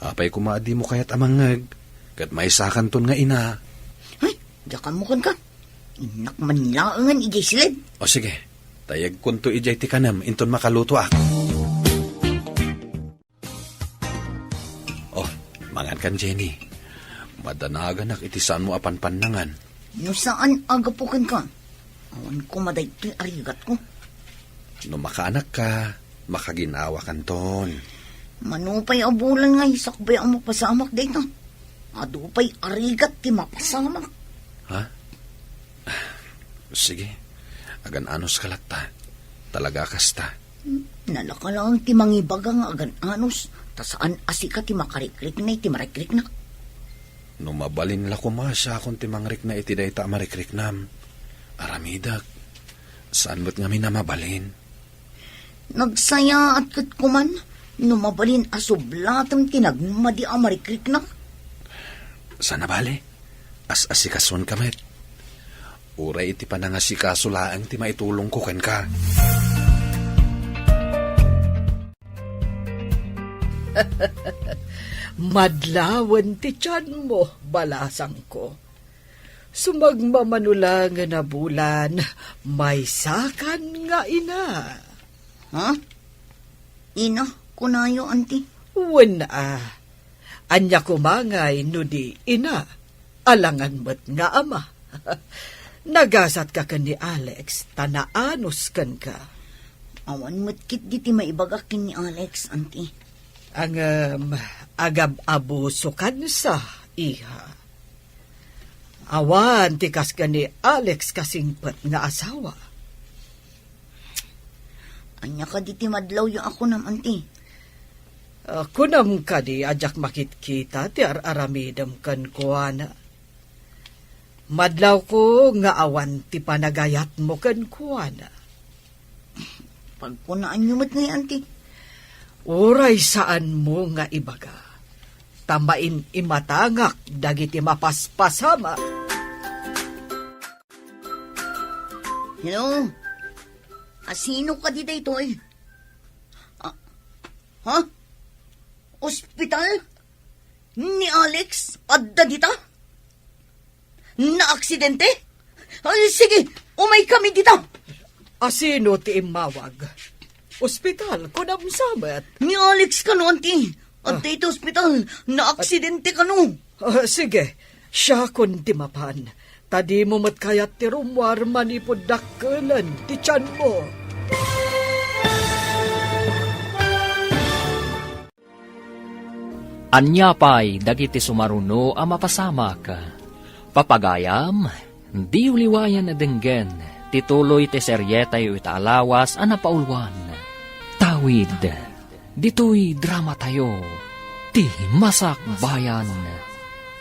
Apay koma a dimo kayat a mangngeg, ket maysakanton nga ina. Ay, diakanmo kenka. Innak man laengen idiay siled. O sige, tayegkonto idiay ti kanem inton makalutoak. Oh, mangankan, Jenny. Madanaganak iti saanmo a panpannangan. No saan a gapu kenka, awan koma daytoy a rigatko. No makaanakka, makaginawakanton. Mano pay a bulan nga sakbay a mapasamak dayta. Adu pay a rigat ti mapasamak. Ha? Sige, agan-anos ka latta. Talaga a kasta. Nalaka laeng ti mangibaga nga agan-anos, ta saan a sika ti makarikrikna iti marikriknak. No mabalin la koma, siakon ti mangrikna iti dayta a marikriknam. Aramidek. Saan met ngamin a mabalin. Nagsayaat ket kuman no mabalin a sublatem ti nagmadi a marikriknak. Saan a bale, as-asikasuenka met. Uray iti panangasikaso laeng ti maitulongko kenka. Madlawen ti tianmo, balasangko. Sumagmamano laengen a bulan, maysakan nga ina. Ha? Ina, kunayo, anti? Wen a. Ania koma ngay no di ina, alangan met nga ama. Nagasatka ken ni Alex, ta naanos kenka. Awan met ketdi ti maibagak ken ni Alex, anti. Ngem, agab-abusokansa, iha. Awan ti kas ken ni Alex kasingpet nga asawa. Ania kadi ti madlawyo a kunam, anti? Ah, kunam kadi a diak makitkita ti ar-aramidem kenkuana? Madlawko nga awan ti panagayatmo kenkuana. Pagkunaanyo met ngay, anti? Uray saanmo nga ibaga, ta maim-imatangak dagiti mapaspasamak. Hello? Asino kadi daytoy? Ah, ha? Ospital? Ni Alex, adda dita? Naaksidente? Ay, sige, umay kami dita. Asino ti immawag? Ospital, kunam sa met. Ni Alex kano, anti? Adda iti ospital. Naaksidente kano. Ah, sige, siakon ti mapan. Ta dimo met kayat ti rummuar manipud dakkelen ti tianmo. Ania pay dagiti sumaruno a mapasamak? Papagayam, diyo liwayan a denggen ti tuloy ti serietayo ita a lawas a napauluan. Tawid, ditoy dramatayo, ti Masakbayan.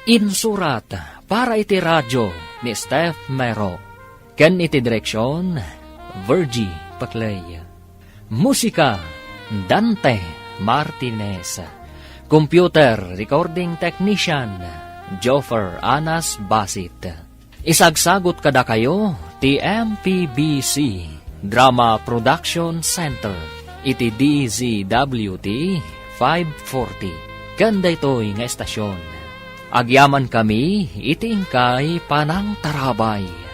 Insurat para iti radio ni Steph Mero. Ken iti direksion, Virgie Paclay. Musika, Dante Martinez. Computer recording technician, Joffer Anas Basit. Isagsagot kadakayo ti M P B C Drama Production Center iti D Z W T five forty. Ken daytoy nga estasion, agyamankami iti inkay panangtarabay.